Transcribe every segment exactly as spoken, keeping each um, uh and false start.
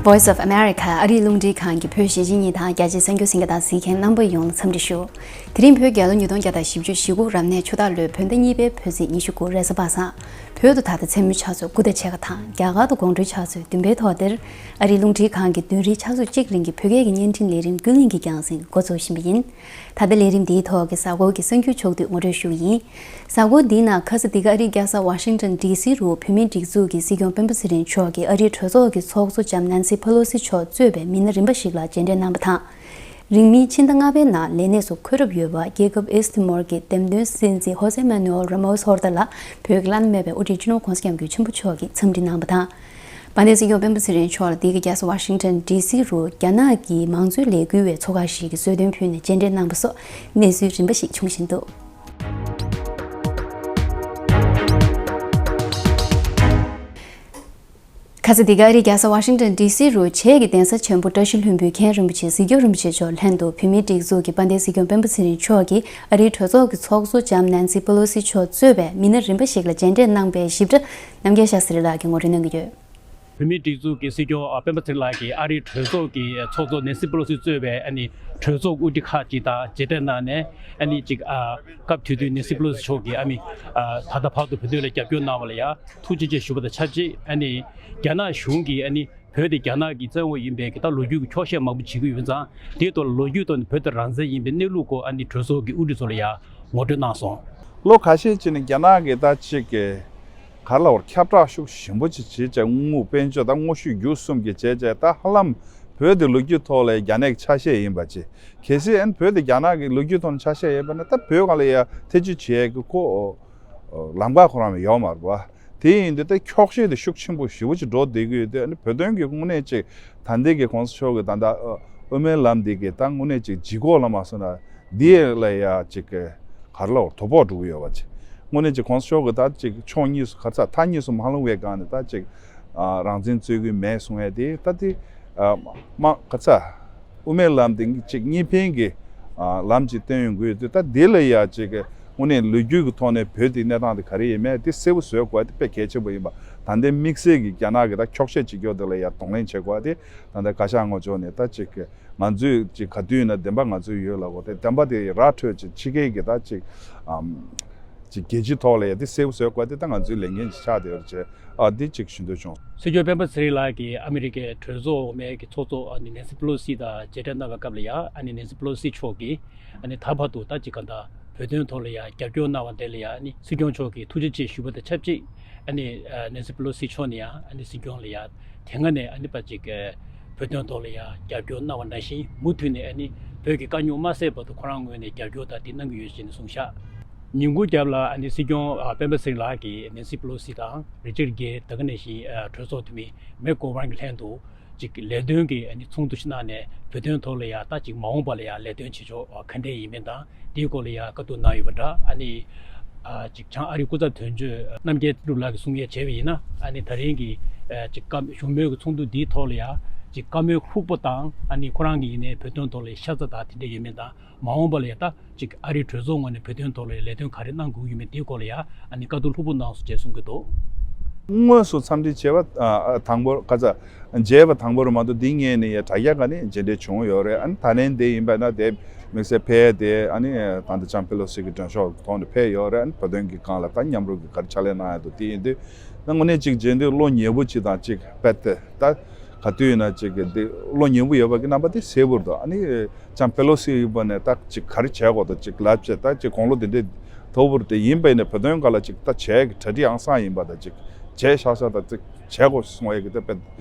Voice of America ཨ་རིའི་རླུང་འཕྲིན་ཁང་གི་བོད་གཞིས་བྱེས་གཉིས་དང་རྒྱ་ཆེའི་གསར་འགྱུར་གསན་མཁན་དང་གཟིགས་མཁན་རྣམ་པ་ཡོངས་ལ་འཚམས་འདྲི་ཞུ། དེ་རིང་བོད་རྒྱལ་ལོ་ཉིས་སྟོང་བརྒྱ་དང་བཞི་བཅུ་ཞེ་དགུ་རབ་གནས་ཆུ་སྟག་ལོའི་བོད་ཟླ་གཉིས་པའི་བོད་ཚེས་ཉི་ཤུ་དགུ་རེས་གཟའ་པ་སངས། བོད་དུ་ད་ལྟ་མཚན་མོའི་ཆུ་ཚོད་དགུ་དང་ཕྱེད་ཀ་དང་རྒྱ་གར་དུ་དགོང་དྲོའི་ཆུ་ཚོད་བདུན་པའི་ཐོག་འདིར་ཨ་རིའི་རླུང་འཕྲིན་ཁང་གི་བདུན་རེའི་ཆུ་ཚོད་གཅིག་རིང་གི་བོད་སྐད་ཀྱི་བརྙན་འཕྲིན་ལས་རིམ་ཀུན་གླེང་གི་རྒྱང་སྲིང་འགོ་འཛུགས་བཞིན་པ་ཡིན། ད་ལྟ་ལས་རིམ་འདིའི་ཐོག་གི་གཟའ་འཁོར་གྱི་གསར་འགྱུར་ཕྱོགས་བསྡུས་ངོ་སྤྲོད་ཞུ་གི་ཡིན། གཟའ་འཁོར་འདིའི་ནང་ཁ་ས་འདི་ག་ཨ་རིའི་རྒྱལ་ས་ཝ་ཤིང་ཊོན་ཌི་སི་རུ་བོད་མིའི་སྒྲིག་འཛུགས་ཀྱི་སྲིད་སྐྱོང་སྤེན་པ་ཚེ་རིང་མཆོག་གིས་ཨ་རིའི་གྲོས་ཚོགས་ཀྱི་ཚོགས་གཙོ་ལྕམ་ནན་སི་ཕེ་ལོ་སི་མཆོག་གཙོས་པའི་མི་སྣ་རིམ་པ་ཞིག་ལ་མཇལ་འཕྲད་གནང་བ་དང་། རིང་མིན་ཕྱི་ཟླ་ལྔ་པའི་ནང་ལས་གནས་སུ་འཁོད་རབས་ཡོད་པ་རྒྱལ་ཁབ་ཨིས་ཊི་མོར་གྱི་འདེམས་ཐོན་སྲིད་འཛིན་ཧོ་སེ་མ་ནུ་ཨེལ་ར་མོ་སི་ཧོར་ཏཱ་ལགས་བོད་ཀྱི་བླ་ན་མེད་པའི་དབུ་ཁྲིད་སྤྱི་ནོར་༸གོང་ས་༸སྐྱབས་མགོན་ཆེན་པོ་མཆོག་གིས་འཚམས་འདྲི་གནང་བ་དང་། དཔལ་ལྡན་སྲིད་སྐྱོང་སྤེན་པ་ཚེ་རིང་མཆོག་ལ་འདི་ག་རྒྱལ་ས་ཝ་ཤིང་ཊོན་ཌི་སི་རུ་རྒྱ་ནག་གི་མང་གཙོའི་ལས་འགུལ་བའི་ཚོགས་ཁག་ཞིག་གིས་གསོལ་སྟོན་ཕུལ་ནས་མཇལ་འཕྲད་གནང་པ་སོགས་གནས་ཚུལ་རིམ་པ་ཞིག་འབྱུང་བཞིན་འདུག། ཁ་ས་འདི་ག་ཨ་རིའི་རྒྱལ་ས་ཝ་ཤིང་ཊོན་ཌི་སི་རུ་བྱེས་ཀྱི་གདན་ས་ཆེན་པོ་བཀྲ་ཤིས་ལྷུན་པོའི་མཁན་རིན་པོ་ཆེ་གཟིགས་སྐྱོང་རིན་པོ་ཆེ་མཆོག་ལྷན་དུ་བོད་མིའི་སྒྲིག་འཛུགས་ཀྱི་དཔལ་ལྡན་སྲིད་སྐྱོང་སྤེན་པ་ཚེ་རིང་མཆོག་གིས་ཨ་རིའི་གྲོས་ཚོགས་ཀྱི་ཚོགས་གཙོ་ལྕམ་ནན་སི་པེ་ལོ་སི་མཆོག་གཙོས་པའི་མི་སྣ་རིམ་པ་ཞིག་ལ་མཇལ་འཕྲད་གནང་པའི་ཞིབ་ཕྲ་རྣམ་རྒྱལ་ཤཱ་སི་རི་ལགས་ཀྱིས་ངོ་སྤྲོད་གནང་གི་ཡོད། བོད་མིའི་སྒྲིག་འཛུགས་ཀྱི་སྲིད་སྐྱོང་ཨ་སྤེན་པ་ཚེ་རིང་ལགས་ཀྱིས་ཨ་རིའི་གྲོས་ཚོགས་ཀྱི་ཚོགས་གཙོ་ནན་སི་པེ་ལོ་སི་གཙོས་པའི་ཨ་ནི་གྲོས་ཚོགས་དབུ་ཁྲིད་ཁག་ཅིག་དང་མཇལ་འཕྲད་གནང་ནས་ཨ་ནི་ཅིག་ཨ་སྐབས་དེ་དུས་ནན་སི་པེ་ལོ་སི་མཆོག་གིས་ཨ་མི་ཨ་ད་ལྟ་བར་དུ་བོད་དོན་ལ་རྒྱབ་སྐྱོར་གནང་བ་ལ་ཡང་ཐུགས་རྗེ་ཆེ་ཞུ་བ་དང་ཆབས་ཅིག་ཨ་ནི་རྒྱ་ནག་གཞུང་གིས་ཨ་ནི་བོད་དེ་རྒྱ་ནག་གི་བཙན་འོག་ཡིན་པའི་གི་ད་ལོ་རྒྱུས་ཀྱི་འཁྱོག་བཤད་མང་པོ་བྱེད་ཀྱི་ཡོད་ཙང་དེའི་ཐོག་ལ་ལོ་རྒྱུས་ཐོག་ནས་བོད་དེ་རང་བཙན་ཡིན་པའི་གནས་ལུགས་སྐོར་ཨ་ནི་གྲོས་ཚོགས་ཀྱི་དབུ་ཁྲིད་ཚོ་ལ་ཡང་ངོ་སྤྲོད་གནང་སོང་། ལོ་ཁ་ཤས་ཅིག་ནས་རྒྱ་ནག་གི་ད་ཅིག་གི་ག་རེ་ལབ་དགོས་རེད། ཁྱབ་བསྒྲགས་ཤུགས་ཆེན་པོ་ཅིག་བྱེད་བྱས་དངུལ་དཔལ་འབྱོར་ད་དངོས་ཤུགས་བརྒྱུད་གསུམ་གྱི་བྱས་བྱས་ད་ཧ་ལམ་བོད་དེ་ལོ་རྒྱུས་ཐོག་ལ་རྒྱ་ནག་གི་ཆ་ཤས་ཡིན་པ་ཅིག་གལ་སྲིད་ཨ་ནི་བོད་དེ་རྒྱ་ནག་གི་ལོ་རྒྱུས་ཐོག་ནས་ཆ་ཤས་ཡིན་པ་ན་ད་བོད་སྒང་ལ་ཡ་ཐེ་བྱུས་བྱེད་ཀྱི་ཁོ་ལམ་ཁ་ཁོ་རང་ཡོད་མ་རེད་པ། དེ་ཡིན་དུས་ད་འཁྱོག་བཤད་དེ་ཤུགས་ཆེན་པོ་ཞེ་པོ་ཅིག་འགྲོ་བསྡད་ཀྱི་ཡོད་དུས་ཨ་ནི་བོད་དོན་གྱི་དངོས་གནས་ཅིག་ད་ལྟའི་གི་གོང་ས་མཆོག་གི་ད་ལྟ་དབུ་མའི་ལམ་འདི་གི་ད་དངོས་གནས་ཅིག་ལྗིད་ཁོག་ལ་མ་སོང་ན་འདི་ལ་ཡ་ཅིག་གི་ག་རེ་ལབ་དོ་ཕོག་འགྲོ་གི་ཡོད་པ་ཅིག་དངོས་གནས་ཅིག་གོང་ས་མཆོག་གི་ད་ཅིག་ཕྱོགས་གཉིས་སུ་ག་རེ་ཟ་མཐའ་གཉིས་སུ་མ་ལྷུང་བའི་སྒང་ནས་ད་ཅིག་རང་བཙན་རྩོད་ཀྱི་མེད་གསུང་ཡ་དེ་ད་དེ་མ་ག་རེ་ཟ། དབུ་མའི་ལམ་དེ་གཅིག་གཉིས་ཕན་གྱི་ལམ་གཅིག་སྟོན་ཡོང་གི་ཡོད་དུས་ད་དེ་ལ་ཡ་གཅིག་དངོས་གནས་ལོ་རྒྱུས་ཀྱི་ཐོག་ནས་བོད་དེའི་གནས་སྟངས་དེ་ག་རེ་ཡིན་མེད་དེ་གསལ་པོ་བཟོ་དགོས་དེ་དཔེ་གལ་ཆེན་པོ་ཡིན་པ། ད་ལྟའི་དམིགས་བསལ་གྱི་རྒྱ་ནག་གི་ད་འཁྱོག་བཤད་བྱེད་རྒྱུ་དེ་ལ་ཡ་གདོང་ལེན་བྱེད་དགོས་དེ་ད་ལྟ་བཀའ་ཤག་ངོས་ཕྱོགས་ནས་ད་གཅིག་ང་ཚོས་གཅིག་ག་དུས་ཡིན་ན་བདེན་པ་ང་ཚོའི་ཡོད་ལབ་དགོས་དེ་བདེན་པ་དེ་ར་འཕྲོད་ཅིག་ཕྱི་རྒྱལ་གྱི་ད་གཅིག་ཅིག་རྒྱལ་སྤྱིའི་ཐོག་ལ་ཡ་དེ་གསལ་པོ་བཟོ་དགོས་དེ་ད་ང་ཚོའི་ལས་འགན་ཅིག་ཆགས་བསྡད་ཡོད་རེད་ཅེས། ཨ་འདི་གཅིག་ཞུ་འདོད་བྱུང་། སྲིད་སྐྱོང་སྤེན་པ་ཚེ་རིང་ལགས་ཀྱིས་ཨ་མི་རི་ཀའི་གྲོས་ཚོགས་འོག་མའི་གི་ཚོགས་གཙོ་ཨ་ནི་ནན་སི་པེ་ལོ་སི་དང་མཇལ་འཕྲད་གནང་བའི་སྐབས་ལ་ཡ་ཨ་ནི་ནན་སི་པེ་ལོ་སི་མཆོག་གིས་ཨ་ནི་ད་བར་དུ་ད་ཅིག་ག་འདྲ་བོད་དོན་ཐོག་ལ་ཡ་རྒྱབ་སྐྱོར་གནང་བ་དེ་ལ་ཡ་ཨ་ནི་སྲིད་སྐྱོང་མཆོག་གིས་ཐུགས་རྗེ་ཆེ་ཞུ་བ་དང་ཆབས་ཅིག་ཨ་ནི་ཨ་ནན་སི་པེ་ལོ་སི་མཆོག་ནས་ཡ་ཨ་ནི་སྲིད་སྐྱོང་ལ་ཡ་དེ་སྔ་ནས་ཨ་ནི་པ་ཅིག་བོད་དོན་ཐོག་ལ་ཡ་རྒྱབ་སྐྱོར་གནང་བ་ནང་བཞིན་མུ་མཐུད་ནས་ཨ་ནི་བོད་ཀྱི་དཀའ་རྙོག་མ་སེལ་བར་དུ་ཁོ་རང་ངོས་ནས་རྒྱབ་སྐྱོར་དང་དེ་གནང་གི་ཡོད་ཅེས་ནས་གསུངས་ཤག་ཉིན་གུང་རྒྱབ་ལ་ཨ་ནི་སྲིད་སྐྱོང་ཨ་སྤེན་པ་ཚེ་རིང་ལགས་ཀྱིས་ནན་སི་པེ་ལོ་སི་དང་རི་ཅར་གྷེ་ད་ག་ནང་བཞིན་ཨ་གྲོས་ཚོགས་འཐུས་མི་མེག་གྷོ་ཝན་གྱི་ལྷན་དུ་ཅིག་ལས་དོན་གྱི་ཨ་ནི་ཚོགས་འདུ་ཞིག་གནང་ནས་བོད་དོན་ཐོག་ལ་ཡ་ད་ཅིག་མ་འོངས་པ་ལ་ཡ་ལས་དོན་བྱེད་ཕྱོགས་ཨ་ག་འདྲས་ཡིན་མིན་དང་དེའི་སྐོར་ལ་ཡ་བཀའ་བསྡུར་གནང་ཡོད་པ་འདྲ། ཨ་ནི་ཨ་ཅིག་བྱང་ཨ་རིའི་སྐུ་ཚབ་དོན་གཅོད་རྣམ་རྒྱལ་གྲུབ་ལགས་ཀྱིས་གསུང་ཡས་བྱས་པ་ཡིན་ན་ཨ་ནི་ད་རིང་གི་ཨ་ཅིག་བཀའ་བཞུགས་མོལ་གྱི་ཚོགས་འདུ་འདིའི་ཐོག་ལ་ཡ་ཅིག་བཀའ་མོལ་ལྷུག་པོ་དང་ཨ་ནི་ཁོ་རང་གི་ཡིན་ནའི་བོད་དོན་ཐོག་ལ་ཤ་ཚ་དང་དེ་འདྲས་ཡོད་མིན་དང་། མ་འོངས་པ་ལ་ཡ་ད་ཅིག་ཨ་རིའི་གྲོས་ཚོགས་ངོས་ནས་བོད་དོན་ཐོག་ལ་ལས་དོན་ག་རེ་གནང་དགོས་ཀྱི་ཡོད་མེད་དེའི་སྐོར་ལ་ཡ་ཨ་ནི་བཀའ་བསྡུར་ལྷུག་པོ་གནང་སོང་ཅེས་གསུང་གི་འདུག། དངོས་སུ་འཚམས་འདྲི་བྱས་པ་ཨ་ཨ་དང་པོར་ཁ་ཚ་མཇལ་བ་དང་པོ་རེད་མ་གཏོགས་འདི་སྔོན་ནས་ཡ་དྲ་རྒྱ་སྒང་ནས་མཇལ་འཕྲད་བྱུང་ཡོད་རེད། ཨ་ནི་ད་ལན་འདི་ཡིན་པ་ན་དེ་དམིགས་བསལ་ཕེབས་དེ་ཨ་ནི་ད་ལྟ་ལྕམ་ཕེ་ལོ་སི་གི་མགྲོན་ཤོག་ཐོག་ནས་ཕེབས་ཡོད་རེད། ཨ་ནི་བོད་དོན་གྱི་སྒང་ལ་ད་མཉམ་རུབ་ཀྱི་ག་རེ་ཕྱག་ལས་གནང་ཡ་འདུག་དེ་ཡིན་དུས་ད་དངོས་གནས་ཅིག་མཇལ་དུས་བློ་ཉེ་པོ་ཅིག་དང་ཅིག་དཔེ་དེ་ད། ག་དུས་ཡིན་ན་ཅིག་གི་འདི་བློ་ཉེ་པོ་ཡོད་པ་གི་རྣམ་པ་དེ་གསལ་པོ་རེད་འདུག། ཨ་ནི་ལྕམ་པེ་ལོ་སི་ཡིན་པ་ནས་ད་ཅིག་ག་རེ་བྱས་དགོས་དང་ཅིག་ལབ་བྱས་ད་ཅིག་དགུང་ལོ་འདི་འདྲའི་མཐོ་པོ་རེད་དེ་ཡིན་པ་ཡིན་ན་བོད་དོན་སྒང་ལ་ཅིག་ད་བྱས་ཀྱི་གྲ་སྒྲིག་ཨང་གསར་ཡིན་པ་དང་ཅིག་བྱས་ཤག་ཤག་དང་ཅིག་བྱས་དགོས་གསུང་བ་ཡི་གི་ད་དཔེ་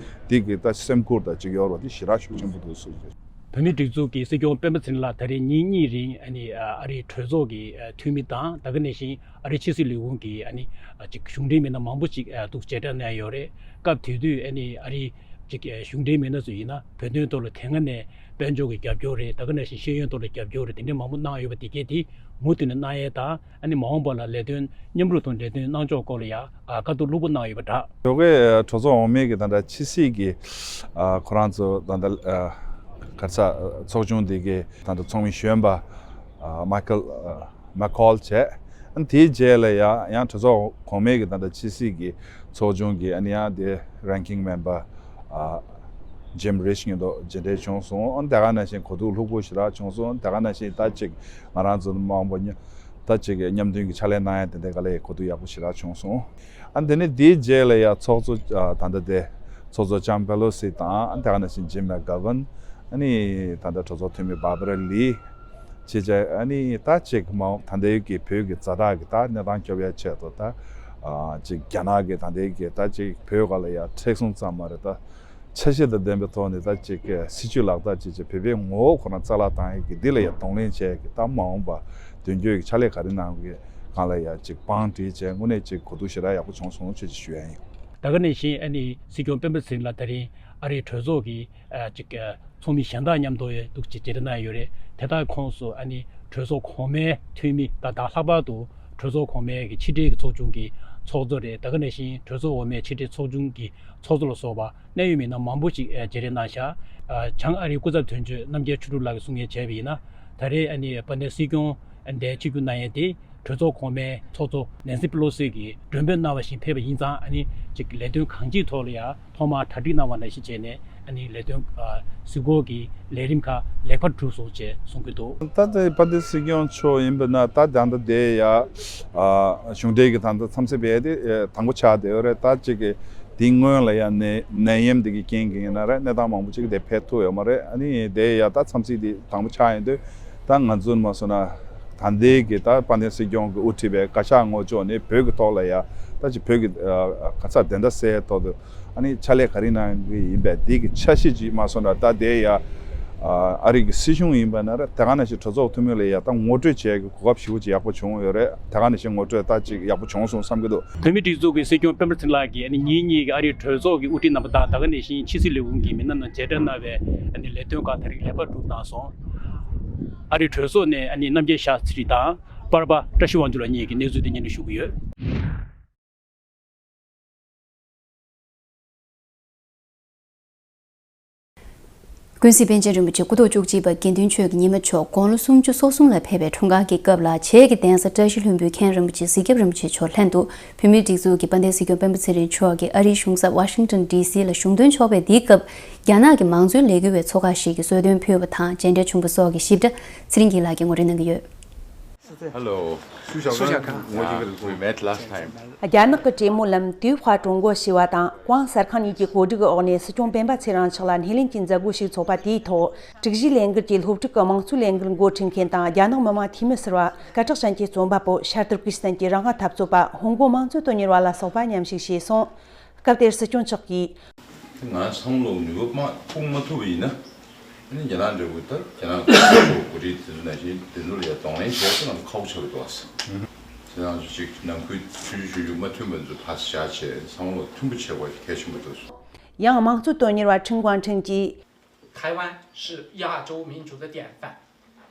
འདི་གི་ད་སེམས་ཁུར་དང་ཅིག་ཡོད་རེད་པ་དེ་ཞེ་དྲག་ཤུགས་ཆེན་པོ་འདུག་གསུངས་ཡོད། བོད་མིའི་སྒྲིག་འཛུགས་ཀྱི་སྲིད་སྐྱོང་སྤེན་པ་ཚེ་རིང་ལགས་ད་རེས་ཉིན་གཉིས་རིང་ཨ་ནི་ཨ་རིའི་གྲོས་ཚོགས་ཀྱི་འཐུས་མི་དང་ད་ག་ནང་བཞིན། ཨ་རིའི་ཕྱི་སྲིད་ལས་ཁུངས་ཀྱི་ཨ་ནི་ཅིག་གཞུང་འབྲེལ་མི་སྣ་མང་པོ་ཅིག་འདུག་མཇལ་འཕྲད་གནང་ཡོད་རེད། སྐབས་དེ་དུས་ཨ་ནི་ཨ་རིའི་ཅིག་གཞུང་འབྲེལ་མི་སྣ་ཚོ་ཡིན་ན་བོད་དོན་ཐོག་ལ་དེ་སྔ་ནས་དཔལ་འབྱོར་གྱི་རྒྱབ་སྐྱོར་རེད། ད་ག་ནང་བཞིན་ཤེས་ཡོན་ཐོག་ལ་རྒྱབ་སྐྱོར་རེད། དེ་འདྲ་མང་པོ་གནང་ཡོད་པ་དེ་གས་དེ་མུ་མཐུད་ནས་གནང་ཡས་དང་ཨ་ནི་མ་འོངས་པ་ལ་ལས་དོན་མཉམ་རུབ་དང་ལས་དོན་གནང་ཕྱོགས་སྐོར་ལ་ཡང་བཀའ་བསྡུར་ལྷུག་པོ་གནང་ཡོད་པ་འདྲ། ཞོགས་ཀས་གྲོས་ཚོགས་འོག་མའི་གི་ད་ལྟ་ཕྱི་སྲིད་ཀྱི་ཁོ་རང་ཚོ་ད་ལྟ་ག་རེ་ཟ་ཚོགས་ཆུང་དེ་གའི་ད་ལྟ་ཚོགས་མི་གཞོན་པ་མའི་ཁལ། མ་ཁོལ་བྱས། ཨ་ནི་དེའི་རྗེས་ལ་ཡང་ཡང་གྲོས་ཚོགས་གོང་མའི་གི་ད་ལྟ་ཕྱི་སྲིད་ཀྱི་ཚོགས་ཆུང་གི་ཨ་ནི་ཡང་དེ་རེང་ཀིང་མེམ་བར་ཨ་ འཇིམ་རེ་ཞིག་ཡོད་དོ་ཇི་འདྲའི་བྱུང་སོང་། ཨ་ནི་དེ་ག་ནང་བཞིན་གོ་རྟོགས་ལྷུག་པོ་ཞེ་དྲག་བྱུང་སོང་། དེ་ག་ནང་བཞིན་ད་ཅིག་ང་རང་ཚོ་མང་པོ་ཉ་ད་ཅིག་མཉམ་མཐུན་གྱི་ཕྱག་ལས་གནང་ཡ་དེ་འདྲའི་ག་ལ་ཡི་གོ་རྟོགས་ཡག་པོ་ཞེ་དྲག་བྱུང་སོང་། ཨ་ནི་དེ་ནས་དེའི་རྗེས་ལ་ཡ་ཚོགས་གཙོ་ཨ་ད་ལྟ་དེ་ཚོགས་གཙོ་ལྕམ་པེ་ལོ་སི་དང་ཨ་ནི་དེ་ག་ནང་བཞིན་ཇིམ་མེག་གྷ་ཝན། ཨ་ནི་ད་ལྟ་གྲོས་ཚོགས་འཐུས་མི་བྷར་བྷ་ར་ལི། བྱས་བྱས་ཨ་ནི་ད་ཅིག་མ་འོངས་ད་ལྟའི་གི་བོད་ཀྱི་ཛ་དྲག་གི་ད་གནས་སྟངས་སྐྱོབ་ཡ་ཆེད་དུ་ད་ཨ་ཅིག་རྒྱ་ནག་གི་ད་ལྟའི་གི་ད་ཅིག་བོད་སྒང་ལ་ཡ་མཁྲེགས་བཟུང་ཙམ་མ་རེད། ད་འཆར་གཞི་དང་ལྡན་པའི་ཐོག་ནས་ད་ཅིག་གི་སྲིད་ཇུས་ལག་བསྟར་བྱས་བྱས་བོད་པའི་ངོ་བོ་ཁོ་རང་རྩ་བརླག་བཏང་ཡ་གི་འདི་ལ་ཡ་གདོང་ལེན་བྱས་ཡ་གི་ད་མ་འོངས་པ་དོན་འཁྱོལ་གྱི་ཕྱག་ལས་ག་རེ་གནང་གི་སྒང་ལ་ཡ་ཅིག་བང་སྒྲིག་བྱས་དངོས་གནས་ཅིག་གོ་བསྡུར་ཞེ་དྲག་ཡག་པོ་བྱུང་སོང་ཞེས་ཞུ་ཡ་ཡིན། ད་ག་ནང་བཞིན་ཨ་ནི་སྲིད་སྐྱོང་སྤེན་པ་ཚེ་རིང་ལགས་ད་རིང་ཨ་རིའི་གྲོས་ཚོགས་ཀྱི་ཨ་ཅིག་ཨ་ཚོགས་མི་གཞན་དག་མཉམ་དུ་ཡང་འདུག་ཅིག་མཇལ་འཕྲད་གནང་ཡོད་རེད། དེ་དག་ཁོངས་སུ་ཨ་ནི་གྲོས་ཚོགས་གོང་མའི་འཐུས་མི་ད་ད་ལྷག་པར་དུ་གྲོས་ཚོགས་གོང་མའི་གི་ཕྱི་འབྲེལ་གྱི་ཚོགས་ཆུང་གི་ཚོགས་གཙོ་རེད། ད་ག་ནང་བཞིན་གྲོས་ཚོགས་འོག་མའི་ཕྱི་འབྲེལ་ཚོགས་ཆུང་གི་ཚོགས་གཙོ་ལ་སོགས་པ་གནད་ཡོད་མི་སྣ་མང་པོ་ཅིག་ཨ་མཇལ་འཕྲད་གནང་ཤག་ཨ་བྱང་ཨ་རིའི་སྐུ་ཚབ་དོན་གཅོད་རྣམ་རྒྱལ་ཆོས་གྲུབ་ལགས་ཀྱིས་གསུང་མཁན་བྱས་པ་ཡིན་ན། ད་རེས་ཨ་ནི་དཔལ་ལྡན་སྲིད་སྐྱོང་འདིར་ཆིབས་བསྒྱུར་གནང་ཡས་དེ་གྲོས་ཚོགས་གོང་མའི་ཚོགས་གཙོ་ནེན་སི་པེ་ལོ་སི་གིས་མགྲོན་འབོད་གནང་བ་བཞིན་ཕེབས་པ་ཡིན་ཙང་ཨ་ནི་ཅིག་ལས་དོན་གང་ཅིའི་ཐོག་ལ་ཡང་ཐོག་མར་གྲ་སྒྲིག་གནང་བ་ནང་བཞིན་བྱས་ནས་ཨ་ནི་ལས་དོན་ཨ་གཟིགས་སྐོར་གྱི་ལས་རིམ་ཁག་ལེགས་པར་གྲུབ་སོང་ཅེས་གསུང་གི་འདུག་ད་ལྟ་དཔལ་ལྡན་སྲིད་སྐྱོང་མཆོག་ཡིན་པ་ན་ད་ད་ལྟ་དེ་ཡ་ཨ་གཞུང་འབྲེལ་གྱི་ད་ལྟ་འཚམས་གཟིགས་བྱས་ཏེ་ཨ་དང་པོ་ཆགས་བསྡད་ཡོད་རེད། ད་ཅིག་གི་དེའི་སྔོན་ལ་ཡང་ནད་ནད་ཡམས་འདི་གི་རྐྱེན་གྱིས་ཡིན་ན་རེད། གནས་སྟངས་མང་པོ་ཅིག་དེ་འཕེལ་ཐུབ་ཡོད་མ་རེད། ཨ་ནི་དེ་ཡ་ད་འཚམས་གཟིགས་འདི་དང་པོ་ཆགས་ཡིན་དུས་ད་ང་ཚོ་མ་སོང་ན་ད་ལྟའི་གི་ད་དཔལ་ལྡན་སྲིད་སྐྱོང་གི་དབུ་ཁྲིད་པའི་བཀའ་ཤག་ངོ་ཅོག་ནས་བོད་ཀྱི་ཐོག་ལ་ཡ་ད་ཅིག་བོད་ཀྱི་ཨ་ག་ས་བདེན་མཐའ་གསལ་ཐོག་ཏུ་ཨ་ནི་ཕྱག་ལས་ག་རེ་གནང་གི་ཡིན་པས་འདི་གི་འཆར་གཞི་ཅིག་མ་སོང་ན་ད་དེ་ཡ་ཨ་ཨ་རི་གི་སྲིད་གཞུང་ཡིན་པ་ན་རེད། དེ་ག་ནང་བཞིན་གྲོས་ཚོགས་འཐུས་མི་ལ་ཡ་ད་ངོ་སྤྲོད་བྱེད་ཀྱི་གོ་སྐབས་ཞེ་པོ་ཅིག་ཡག་པོ་བྱུང་ཡོད་རེད། དེ་ག་ནང་བཞིན་ངོ་སྤྲོད་ད་ཅིག་ཡག་པོ་བྱུང་སོང་བསམ་གྱི་འདུག་བོད་མིའི་སྒྲིག་འཛུགས་ཀྱི་སྲིད་སྐྱོང་སྤེན་པ་ཚེ་རིང་ལགས་ཀྱིས་ཨ་ནི་ཉིན་གཉིས་ཀྱི་ཨ་རིའི་གྲོས་ཚོགས་ཀྱི་དབུ་ཁྲིད་རྣམ་པ་དང་ད་ག་ནང་བཞིན་ཕྱི་སྲིད་ལས་ཁུངས་ཀྱི་མི་སྣ་རྣམས་མཇལ་འཕྲད་གནང་བའི་ཨ་ནི་ལས་དོན་ཁག་ད་རེས་ལེགས་པར་གྲུབ་གནང་སོང་། ཨ་རིའི་གྲོས་ཚོགས་ནས་ཨ་ནི་རྣམ་རྒྱལ་ཤཱ་ཚེ་རིང་དང་པར་པ་བཀྲ་ཤིས་དབང་ཕྱུག་ལགས་གཉིས་ཀྱིས་གནས་ཚུལ་དེ་སྙན་སྒྲོན་ཞུ་གི་ཡོད། ཀུན་གཟིགས་པཎ་ཆེན་རིན་པོ་ཆེ་སྐུ་ཐོག་བཅུ་གཅིག་པ་དགེ་འདུན་ཆོས་ཀྱི་ཉི་མ་མཆོག་དགུང་ལོ་སུམ་ཅུ་སོ་གསུམ་ལ་ཕེབས་པའི་འཁྲུངས་སྐར་གྱི་སྐབས་ལ་བྱེས་ཀྱི་གདན་ས་བཀྲ་ཤིས་ལྷུན་པོའི་མཁན་རིན་པོ་ཆེ་གཟིགས་རྒྱབ་རིན་པོ་ཆེ་མཆོག་ལྷན་དུ་བོད་མིའི་སྒྲིག་འཛུགས་ཀྱི་དཔལ་ལྡན་སྲིད་སྐྱོང་སྤེན་པ་ཚེ་རིང་མཆོག་གིས་ཨ་རིའི་གཞུང་ས་ཝ་ཤིང་ཊོན་ཌི་སི་ལ་གཞུང་དོན་ཕྱོགས་ཕེབས་འདིའི་སྐབས་རྒྱ་ནག་གི་མང་གཙོའི་ལས་འགུལ་བའི་ཚོགས་ཁག་ཞིག་གིས་གསོལ་སྟོན་ཕུལ་བ་དང་མཇལ་འཕྲད་བྱུང་བ་སོགས་ཀྱི་ཞིབ་ཕྲ་ཚེ་རིང་སྐྱིད་ལགས་ཀྱིས་ངོ་སྤྲོད་གནང་གི་ཡོད། Hello. Su Xiaogang, we met last time. རྒྱ་ནག་གི་གྲོས་མོལ་ལམ་对话中国ཞེས་པ་དང་ཀོང་གསར་ཁང་གཉིས་ཀྱི་གོ་སྒྲིག་འོག་ནས་སྲིད་སྐྱོང་སྤེན་པ་ཚེ་རིང་མཆོག་ལ་སྣེ་ལེན་གྱི་མཛད་སྒོ་ཞིག་ཚོགས་པ་དེའི་ཐོག་དྲུག་བཞིའི་ལས་འགུལ་གྱི་སློབ་ཕྲུག་གི་དམངས་གཙོའི་ལས་འགུལ་འགོ་ཁྲིད་མཁན་དང་རྒྱ་ནག་མི་དམངས་འཐུས་མི་ཟུར་པ་སྐད་གྲགས་ཅན་གྱི་རྩོམ་པ་པོ་ཤར་ཏུར་ཀི་སི་ཐན་གྱི་རང་དབང་འཐབ་རྩོད་པ་ཧོང་ཀོང་དམངས་གཙོ་དོན་གཉེར་བ་ལ་སོགས་པ་མཉམ་ཞུགས་བྱས་སོང་། སྐབས་དེར་སྲིད་སྐྱོང་མཆོག་གིས། ང་སང་ལོ་ནུས་པ་མ་སྤུངས་མ་ཐུབ་པ་ཡིན་ན། ཨ་ནི་རྒྱ་ནག་འབྲེལ་བ་དང་རྒྱ་ནག་གི་གོ་སྒྲིག་དེ་ཚོ་ནང་བཞིན་དེ་ཚོ་ལ་ཡང་གདོང་ལེན་བྱས་ཏེ་ང་ཚོ་ཁག་པོ་ཆགས་ཀྱི་འདུག་ཨ། དེ་ནང་བཞིན་ཅིག་ནང་ཁུལ་ཆུང་ཆུང་ཆུང་ཆུང་མ་མཐུན་པ་ཚོ་ཕར་བཞག་བྱས་བསམ་བློ་མཐུན་པོ་བྱེད་དགོས་གལ་ཆེན་པོ་འདུག་ཡང་དམངས་གཙོ་དོན་གཉེར་བ་ཁྲིན་ཀོང་ཁྲིན་གྱིས། 台湾是亚洲民族的典范，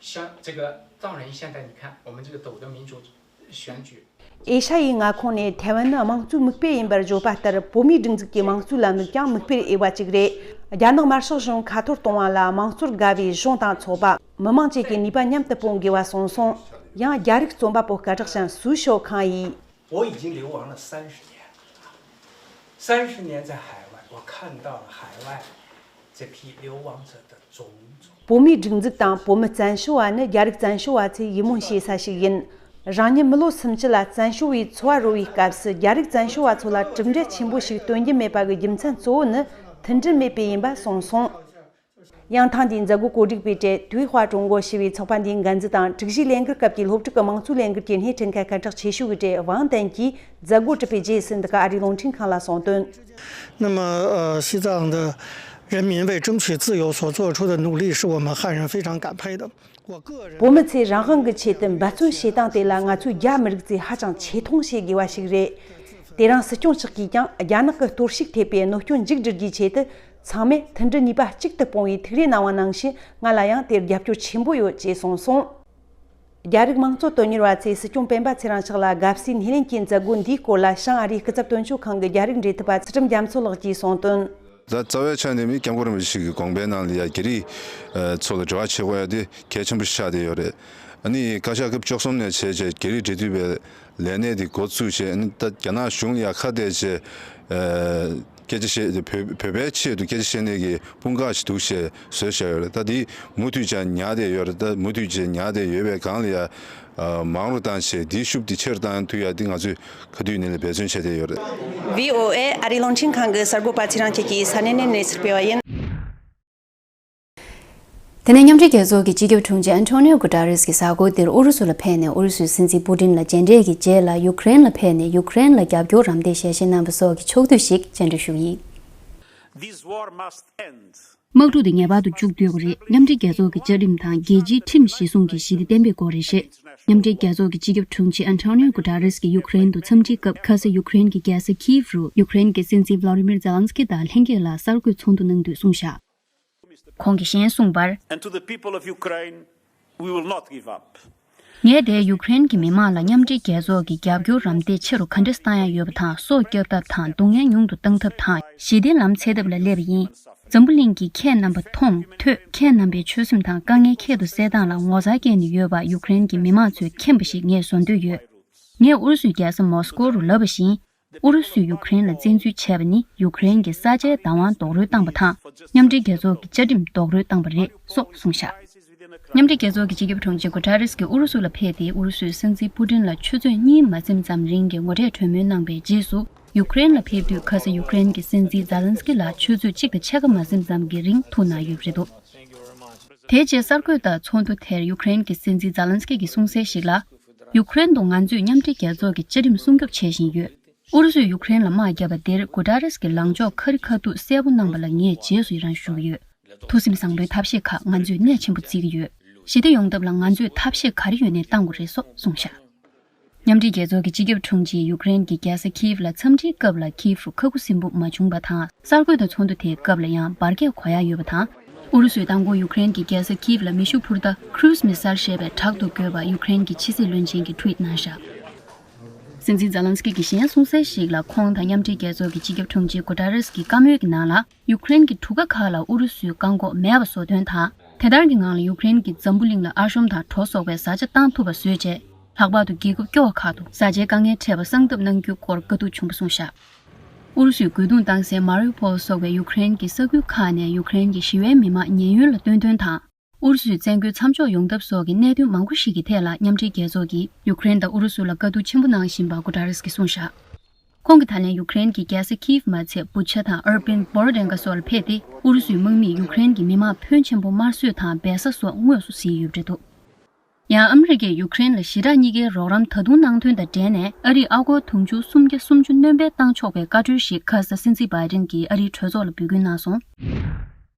像这个藏人现在你看，我们这个斗争民主选举， ཨེ་ཤ་ཡའི་མངའ་ཁོངས་ནས་ཐའེ་ཝན་ནི་དམངས་གཙོའི་མིག་དཔེ་ཡིན་པར་བརྗོད་པ་ལྟར་བོད་མིའི་སྒྲིག་འཛུགས་ཀྱི་དམངས་གཙོའི་ལམ་ལུགས་ཀྱང་མིག་དཔེར་འོས་པ་ཅིག་རེད། རྒྱ་ནག་དམར་ཤོག་གཞུང་ཁ་འཐོར་གཏོང་བ་ལ་དམངས་གཙོར་དགའ་བའི་གཞུང་དང་ཚོགས་པ་མི་དམངས་བཅས་ཀྱི་ནུས་པ་མཉམ་དུ་སྤུངས་དགོས་པ་གསུངས་སོང་། ཡང་རྒྱ་རིགས་རྩོམ་པ་པོ་སྐད་གྲགས་ཅན་སུའུ་ཞའོ་ཁང་ཡིས། 我已经流亡了三十年，三十年在海外，我看到了海外这批流亡者的种种。 བོད་མིའི་སྒྲིག་འཛུགས་དང་བོད་མི་བཙན་བྱོལ་བ་ནི་རྒྱ་རིགས་བཙན་བྱོལ་བ་ཚོས་ཡིད་སྨོན་བྱེད་ས་ཞིག་ཡིན། རང་ཉིད་མི་ལོ་སུམ་ཅུ་ལ་བཙན་བྱོལ་བའི་འཚོ་བ་རོལ་བའི་སྐབས་སུ་རྒྱ་རིགས་བཙན་བྱོལ་བ་ཚོ་ལ་གྲུབ་འབྲས་ཆེན་པོ་ཞིག་སྟོན་རྒྱུ་མེད་པ་གི་རྒྱུ་མཚན་གཙོ་བོ་ནི་མཐུན་སྒྲིལ་མེད་པས་ཡིན་པ་གསུངས་སོང་། ཡང་ཐེངས་འདིའི་མཛད་སྒོ་གོ་སྒྲིག་པའི་གྲས་对话中国ཞེས་པའི་ཚོགས་པ་འདིའི་འགན་འཛིན་དང་དྲུག་བཞིའི་ལས་འགུལ་སྐབས་ཀྱི་སློབ་ཕྲུག་གི་དམངས་གཙོའི་ལས་འགུལ་གྱི་སྣེ་ཁྲིད་མཁན་སྐད་གྲགས་ཆེ་ཤོས་ཀྱི་གྲས་ཝང་ཏན་གྱིས་མཛད་སྒོ་གྲུབ་པའི་རྗེས་སུ་འདི་ག་ཨ་རིའི་རླུང་འཕྲིན་ཁང་ལ་གསུངས་དོན། 那么，呃，西藏的人民为争取自由所做出的努力是我们汉人非常感佩的。 我个人 བོད་མི་ཚོས་རང་དབང་གི་ཆེད་དུ་འབད་བརྩོན་བྱེད་སྟངས་དེ་ལ་ང་ཚོས་རྒྱ་མི་རིགས་ཚོས་ཧ་ཅང་ཆེ་མཐོང་བྱེད་དགོས་པ་ཞིག་རེད། དེ་རིང་སྲིད་སྐྱོང་མཆོག་གིས་ཀྱང་རྒྱ་ནག་གི་གཏོར་བཤིག་ཐེབས་པའི་གནོད་སྐྱོན་མཇུག་སྒྲིལ་རྒྱུའི་ཆེད་དུ་ཚང་མས་མཐུན་སྒྲིལ་ནུས་པ་གཅིག་ཏུ་སྤུངས་པའི་ཐུགས་རེ་གནང་བ་ནང་བཞིན་ང་ལ་ཡང་དེར་རྒྱབ་སྐྱོར་ཆེན་པོ་ཡོད་ཅེས་གསུངས་སོང་། རྒྱ་རིགས་དམངས་གཙོ་དོན་གཉེར་བ་ཚོས་སྲིད་སྐྱོང་སྤེན་པ་ཚེ་རིང་མཆོག་ལ་དགའ་བསུའི་སྣེ་ལེན་གྱི་མཛད་སྒོ་འདིའི་སྐོར་ལ་བྱང་ཨ་རིའི་སྐུ་ཚབ་དོན་གཅོད་ཁང་གི་རྒྱ་རིགས་འབྲེལ་མཐུད་པ་ཚུལ་ཁྲིམས་རྒྱ་མཚོ་ལགས་ཀྱིས་གསུངས་དོན། ད་རྩ་བའི་ཆ་ནས་མི་སྐྱབས་མགོན་རིན་པོ་ཆེ་གི་དགོངས་པའི་ནང་ལ་ཡ་རྒྱ་རིགས་ཚོ་ལ་འབྲེལ་བ་བྱེད་དགོས་ཡ་དེ་གལ་ཆེན་པོ་ཆགས་བསྡད་ཡོད་རེད། ཨ་ནི་བཀའ་ཤག་སྐབས་བཅུ་གསུམ་ནས་བྱས་བྱས་རྒྱ་རིགས་འབྲེལ་མཐུད་པའི་ལས་གནས་དེ་འགོ་བཙུགས་བྱས། ཨ་ནི་ད་རྒྱ་ནག་གཞུང་ལ་ཡ་ཁ་གཏད་བྱས། སྐད་ཆ་བཤད་བོད་བོད་པའི་ཆེད་དུ་སྐད་ཆ་བཤད་ནས་ཀྱི་དཔུང་ཁག་ཞིག་འདུག་ཞེས་བཟོས་བཞག་ཡོད་རེད། ད་འདི་མུ་མཐུད་ཀྱང་ཉར་བསྡད་ཡོད་རེད། ད་མུ་མཐུད་ཀྱང་ཉར་བསྡད་ཡོད་པའི་སྒང་ལ་ཡ། ཨ། མང་རུ་བཏང་བྱས་འདིའི་ཤུགས་འདི་ཆེ་རུ་བཏང་ཐུབ་ཡ་འདི་ང་ཚོས་ག་དུས་ནས་ལ་འབད་བརྩོན་བྱས་བསྡད་ཡོད་རེད། བྷི་ཨོ་ཨེ་ཨ་རིའི་རླུང་འཕྲིན་ཁང་གི་གསར་འགོད་པ་ཚེ་རིང་ཁྱེད་ཀྱིས་ས་གནས་ནས་གནས་ཚུལ་སྤེལ་བ་ཡིན། དེ་ནས་མཉམ་འབྲེལ་རྒྱལ་ཚོགས་ཀྱི་སྤྱི་ཁྱབ་དྲུང་ཆེ་ཨན་ཐོ་ནིའོ་གུ་ཏ་རེས་ཀྱིས་གཟའ་འཁོར་འདིར་ཨུ་རུ་སུ་ལ་ཕེབས་ནས་ཨུ་རུ་སུའི་སྲིད་འཛིན་པུ་ཏིན་ལ་མཇལ་འཕྲད་ཀྱི་རྗེས་ལ་ཡུཀ་རེན་ལ་ཕེབས་ནས་ཡུཀ་རེན་ལ་རྒྱབ་སྐྱོར་རམ་འདེགས་ཞལ་བཞེས་གནང་བ་སོགས་ཀྱི་ཕྱོགས་བསྡུས་ཤིག་སྤྱན་འདྲེན་ཞུ་གི་ཡིན། This war must end. དམག་འཁྲུག་དེ་ངེས་པར་དུ་མཇུག་བསྡུ་དགོས་རེད། མཉམ་འབྲེལ་རྒྱལ་ཚོགས་ཀྱི་བཅའ་ཁྲིམས་དང་རྒྱལ་སྤྱིའི་ཁྲིམས་གཞི་བཟུང་གིས་ཞི་བདེ་གཏན་འབེབས་དགོས་རེད་ཞེས། མཉམ་འབྲེལ་རྒྱལ་ཚོགས་ཀྱི་སྤྱི་ཁྱབ་དྲུང་ཆེ་ཨན་ཐོ་ནིའོ་གུ་ཏ་རེས་ཀྱིས་ཡུཀ་རེན་དུ་འཚམས་འདྲིའི་སྐབས་ཁ་ས་ཡུཀ་རེན་གྱི་རྒྱལ་ས་ཁིབ་རུ་ཡུཀ་རེན་གྱི་སྲིད་འཛིན་ཝ་ལོ་མིར་ཛེ་ལན་སི་ཀི་དང་ལྷན་རྒྱས་ལ་གསར་འགོད་ཚོགས་འདུ་གནང་དུས་གསུངས་བཞག་ཁོང་གིས་གཞན་གསུངས་པར། And to the people of Ukraine, we will not give up. ངས་དེར་ཡུཀ་རེན་གྱི་མི་མང་ལ་མཉམ་འབྲེལ་རྒྱལ་ཚོགས་ཀྱི་རྒྱབ་སྐྱོར་རམ་འདེགས་ཆེ་རུ་ག་འདྲས་གཏང་ཡ་ཡོད་པ་དང་། སྲོག་སྐྱོབ་ཐབས་དང་སྡུག་བསྔལ་ཉུང་དུ་གཏང་ཐབས་དང་། ཞི་བདེ་ལམ་འཚོལ་ཐབས་ལ་སླེབས་པ་ཡིན། འཛམ་བུ་གླིང་གིས་ཁྱེད་རྣམ་པ་མཐོང་ཐོས། ཁྱེད་རྣམ་པའི་ཆོད་སེམས་དང་དཀའ་ངལ་ཁྱད་དུ་བསད་སྟངས་ལ་ངོ་མཚར་སྐྱེས་ནས་ཡོད་པ་ཡུཀ་རེན་གྱི་མི་མང་ཚོས་མཁྱེན་པ་ཞིག་ངས་བཟོ་འདོད་ཡོད། ངས་ཨུ་རུ་སུའི་རྒྱལ་ས་མོ་སི་ཀོ་རུ་ལབ་པ་བཞིན། ཨུ་རུ་སུས་ཡུཀ་རེན་ལ་བཙན་འཛུལ་བྱས་པ་ནི་ཡུཀ་རེན་གྱི་ས་ཆའི་བདག་དབང་རྡོག་རོལ་བཏང་པ་དང་། མཉམ་འབྲེལ་རྒྱལ་ཚོགས་ཀྱི་བཅའ་ཁྲིམས་རྡོག་རོལ་བཏང་པ་རེད་སོགས་གསུངས་བཞག་མཉམ་འབྲེལ་རྒྱལ་ཚོགས་ཀྱི་སྤྱི་ཁྱབ་དྲུང་ཆེ་གུ་ཏ་རེས་ཀྱིས་ཨུ་རུ་སུ་ལ་ཕེབས་ཏེ་ཨུ་རུ་སུའི་སྲིད་འཛིན་པུ་ཏིན་ལ་ཆུ་ཚོད་གཉིས་མ་ཟིན་ཙམ་རིང་གི་ངོ་འཕྲད་གྲོས་མོལ་གནང་བའི་རྗེས་སུ། ཡུཀ་རེན་ལ་ཕེབས་དུས་ཁ་ས་ཡུཀ་རེན་གྱི་སྲིད་འཛིན་ཛེ་ལན་སི་ཀི་ལ་ཆུ་ཚོད་གཅིག་དང་ཕྱེད་ཀ་མ་ཟིན་ཙམ་གྱི་རིང་ཐུག་གནང་ཡོད་པ་རེད་འདུག་དེའི་རྗེས་གསར་འགོད་དང་ཚོགས་འདུ་དེར་ཡུཀ་རེན་གྱི་སྲིད་འཛིན་ཛེ་ལན་སི་ཀི་གིས་གསུངས་གསལ་ཞིག་ལ། ཡུཀ་རེན་དུ་ང་ཚོས་མཉམ་འབྲེལ་རྒྱལ་ཚོགས་ཀྱི་བཅའ་ཁྲིམས་སྲུང་སྐྱོབ་བྱེད་བཞིན་ཡོད། ཨུ་རུ་སུས་ཡུཀ་རེན་ལ་དམག་བརྒྱབ་པ་དེར་གུ་ཏ་རེས་ཀྱི་ལངས་ཕྱོགས་ཁ་རི་ཁ་ཐུག་གསལ་པོ་གནང་བ་ལ་ངས་རྗེས་སུ་ཡི་རང་ཞུ་གི་ཡོད། ཐུགས་སེམས་བཟང་པོའི་ཐབས་ཤེས་ཁག་ང་ཚོས་གནད་ཆེན་པོ་བརྩི་གི་ཡོད། ཞི་བདེ་ཡོང་ཐབས་ལ་ང་ཚོས་ཐབས་ཤེས་ག་རེ་ཡོད་ནའི་གཏང་དགོས་རེད་སོགས་གསུངས་བཞག་མཉམ་འབྲེལ་རྒྱལ་ཚོགས་ཀྱི་སྤྱི་ཁྱབ་དྲུང་ཆེས་ཡུཀ་རེན་གྱི་རྒྱལ་ས་ཁིབ་ལ་འཚམས་འདྲིའི་སྐབས་ལ་ཁིབ་རུ་ཁ་ཁུ་སིམ་པོ་མ་བྱུང་བ་དང་། གསར་འགོད་དང་ཚོགས་འདུ་དེའི་སྐབས་ལ་ཡང་འབར་གས་གོ་ཡ་ཡོད་པ་དང་། ཨུ་རུ་སུས་མདང་དགོང་ཡུཀ་རེན་གྱི་རྒྱལ་ས་ཁིབ་ལ་མེ་ཤུགས་འཕུར་མདའ་Cruise Missile་ཞེས་པའི་དྲག་ཏུ་བཀོལ་བ་ཡུཀ་རེན་གྱི་ཕྱི་སྲིད་བློན་ཆེན་གྱིས་ཊུ་ཝིཊ་གནང་བཞག་སྲིད་འཛིན་ཛེ་ལན་སི་ཀི་གིས་གཞན་གསུངས་གསལ་ཞིག་ལ། ཁོང་དང་མཉམ་འབྲེལ་རྒྱལ་ཚོགས་ཀྱི་སྤྱི་ཁྱབ་དྲུང་ཆེ་གུ་ཏ་རེས་ཀྱི་བཀའ་མོལ་གྱི་ནང་ལ། ཡུཀ་རེན་གྱི་གྲུ་ཁ་ཁག་ལ་ཨུ་རུ་སུའི་བཀག་འགོག་མེད་པ་བཟོ་དོན་དང་། དེ་ལྟར་གྱི་ངང་ལ་ཡུཀ་རེན་གྱིས་འཛམ་བུ་གླིང་ལ་ཨ་ཤོམ་དང་གྲོ་སོགས་པའི་བཟའ་བཅའ་བཏང་ཐུབ་པ་བཟོས་རྗེས། ལྷག་པར་དུ་རྒྱལ་ཁབ་སྐྱོ་བ་ཁག་ཏུ་བཟའ་བཅའི་དཀའ་ངལ་འཕྲད་པ་སངས་ཐབས་གནང་རྒྱུའི་སྐོར་བཀའ་བསྡུར་བྱུང་བ་གསུངས་བཞག་ཨུ་རུ་སུས་རྒོལ་རྡུང་བཏང་སའི་མ་རི་ཡུ་པོལ་སོགས་པའི་ཡུཀ་རེན་གྱི་ས་ཁུལ་ཁག་ནས་ཡུཀ་རེན་གྱི་ཞི་བའི་མི་མང་ཉེན་གཡོལ་ལ་བཏོན་དོན་དང་། ཨུ་རུ་སུའི་བཙན་རྒོལ་མཚམས་འཇོག་ཡོང་ཐབས་སོགས་ཀྱི་གནད་དོན་མང་པོ་ཞིག་གི་ཐད་ལ་མཉམ་འབྲེལ་རྒྱལ་ཚོགས་ཀྱིས་ཡུཀ་རེན་དང་ཨུ་རུ་སུ་ལ་བཀའ་བསྡུར་ཆེན་པོ་གནང་བཞིན་པ་གུ་ཏ་རེས་ཀྱིས་གསུངས་བཞག་ཁོང་གིས་ད་ལན་ཡུཀ་རེན་གྱི་རྒྱལ་ས་ཁིབ་མ་ཚད་བུ་ཆ་དང་ཨར་པིན་བོ་རོ་ཌེན་ཀ་སོགས་ལ་ཕེབས་ཏེ་ཨུ་རུ་སུའི་དམག་མིས་ཡུཀ་རེན་གྱི་མི་མང་ཕོན་ཆེན་པོ་དམར་གསོད་དང་སྦས་གསོད་སོགས་དངོས་སུ་གཟིགས་ཡོད་པ་རེད་འདུག་ཡང་ཨ་མི་རི་ཀས་ཡུཀ་རེན་ལ་ཞི་དྲག་གཉིས་ཀའི་རོགས་རམ་ད་དུང་གནང་དོན་དང་འབྲེལ་ནས་ཨ་རིས་ཨ་སྒོར་དུང་ཕྱུར་སུམ་བརྒྱ་སུམ་ཅུ་སྣོན་པ་གཏང་ཆོག་པའི་བཀའ་འཁྲོལ་ཞིག་ཁ་ས་སྲིད་འཛིན་བྷའི་ཌེན་གྱིས་ཨ་རིའི་གྲོས་ཚོགས་ལ་འབོད་སྐུལ་གནང་སོང་།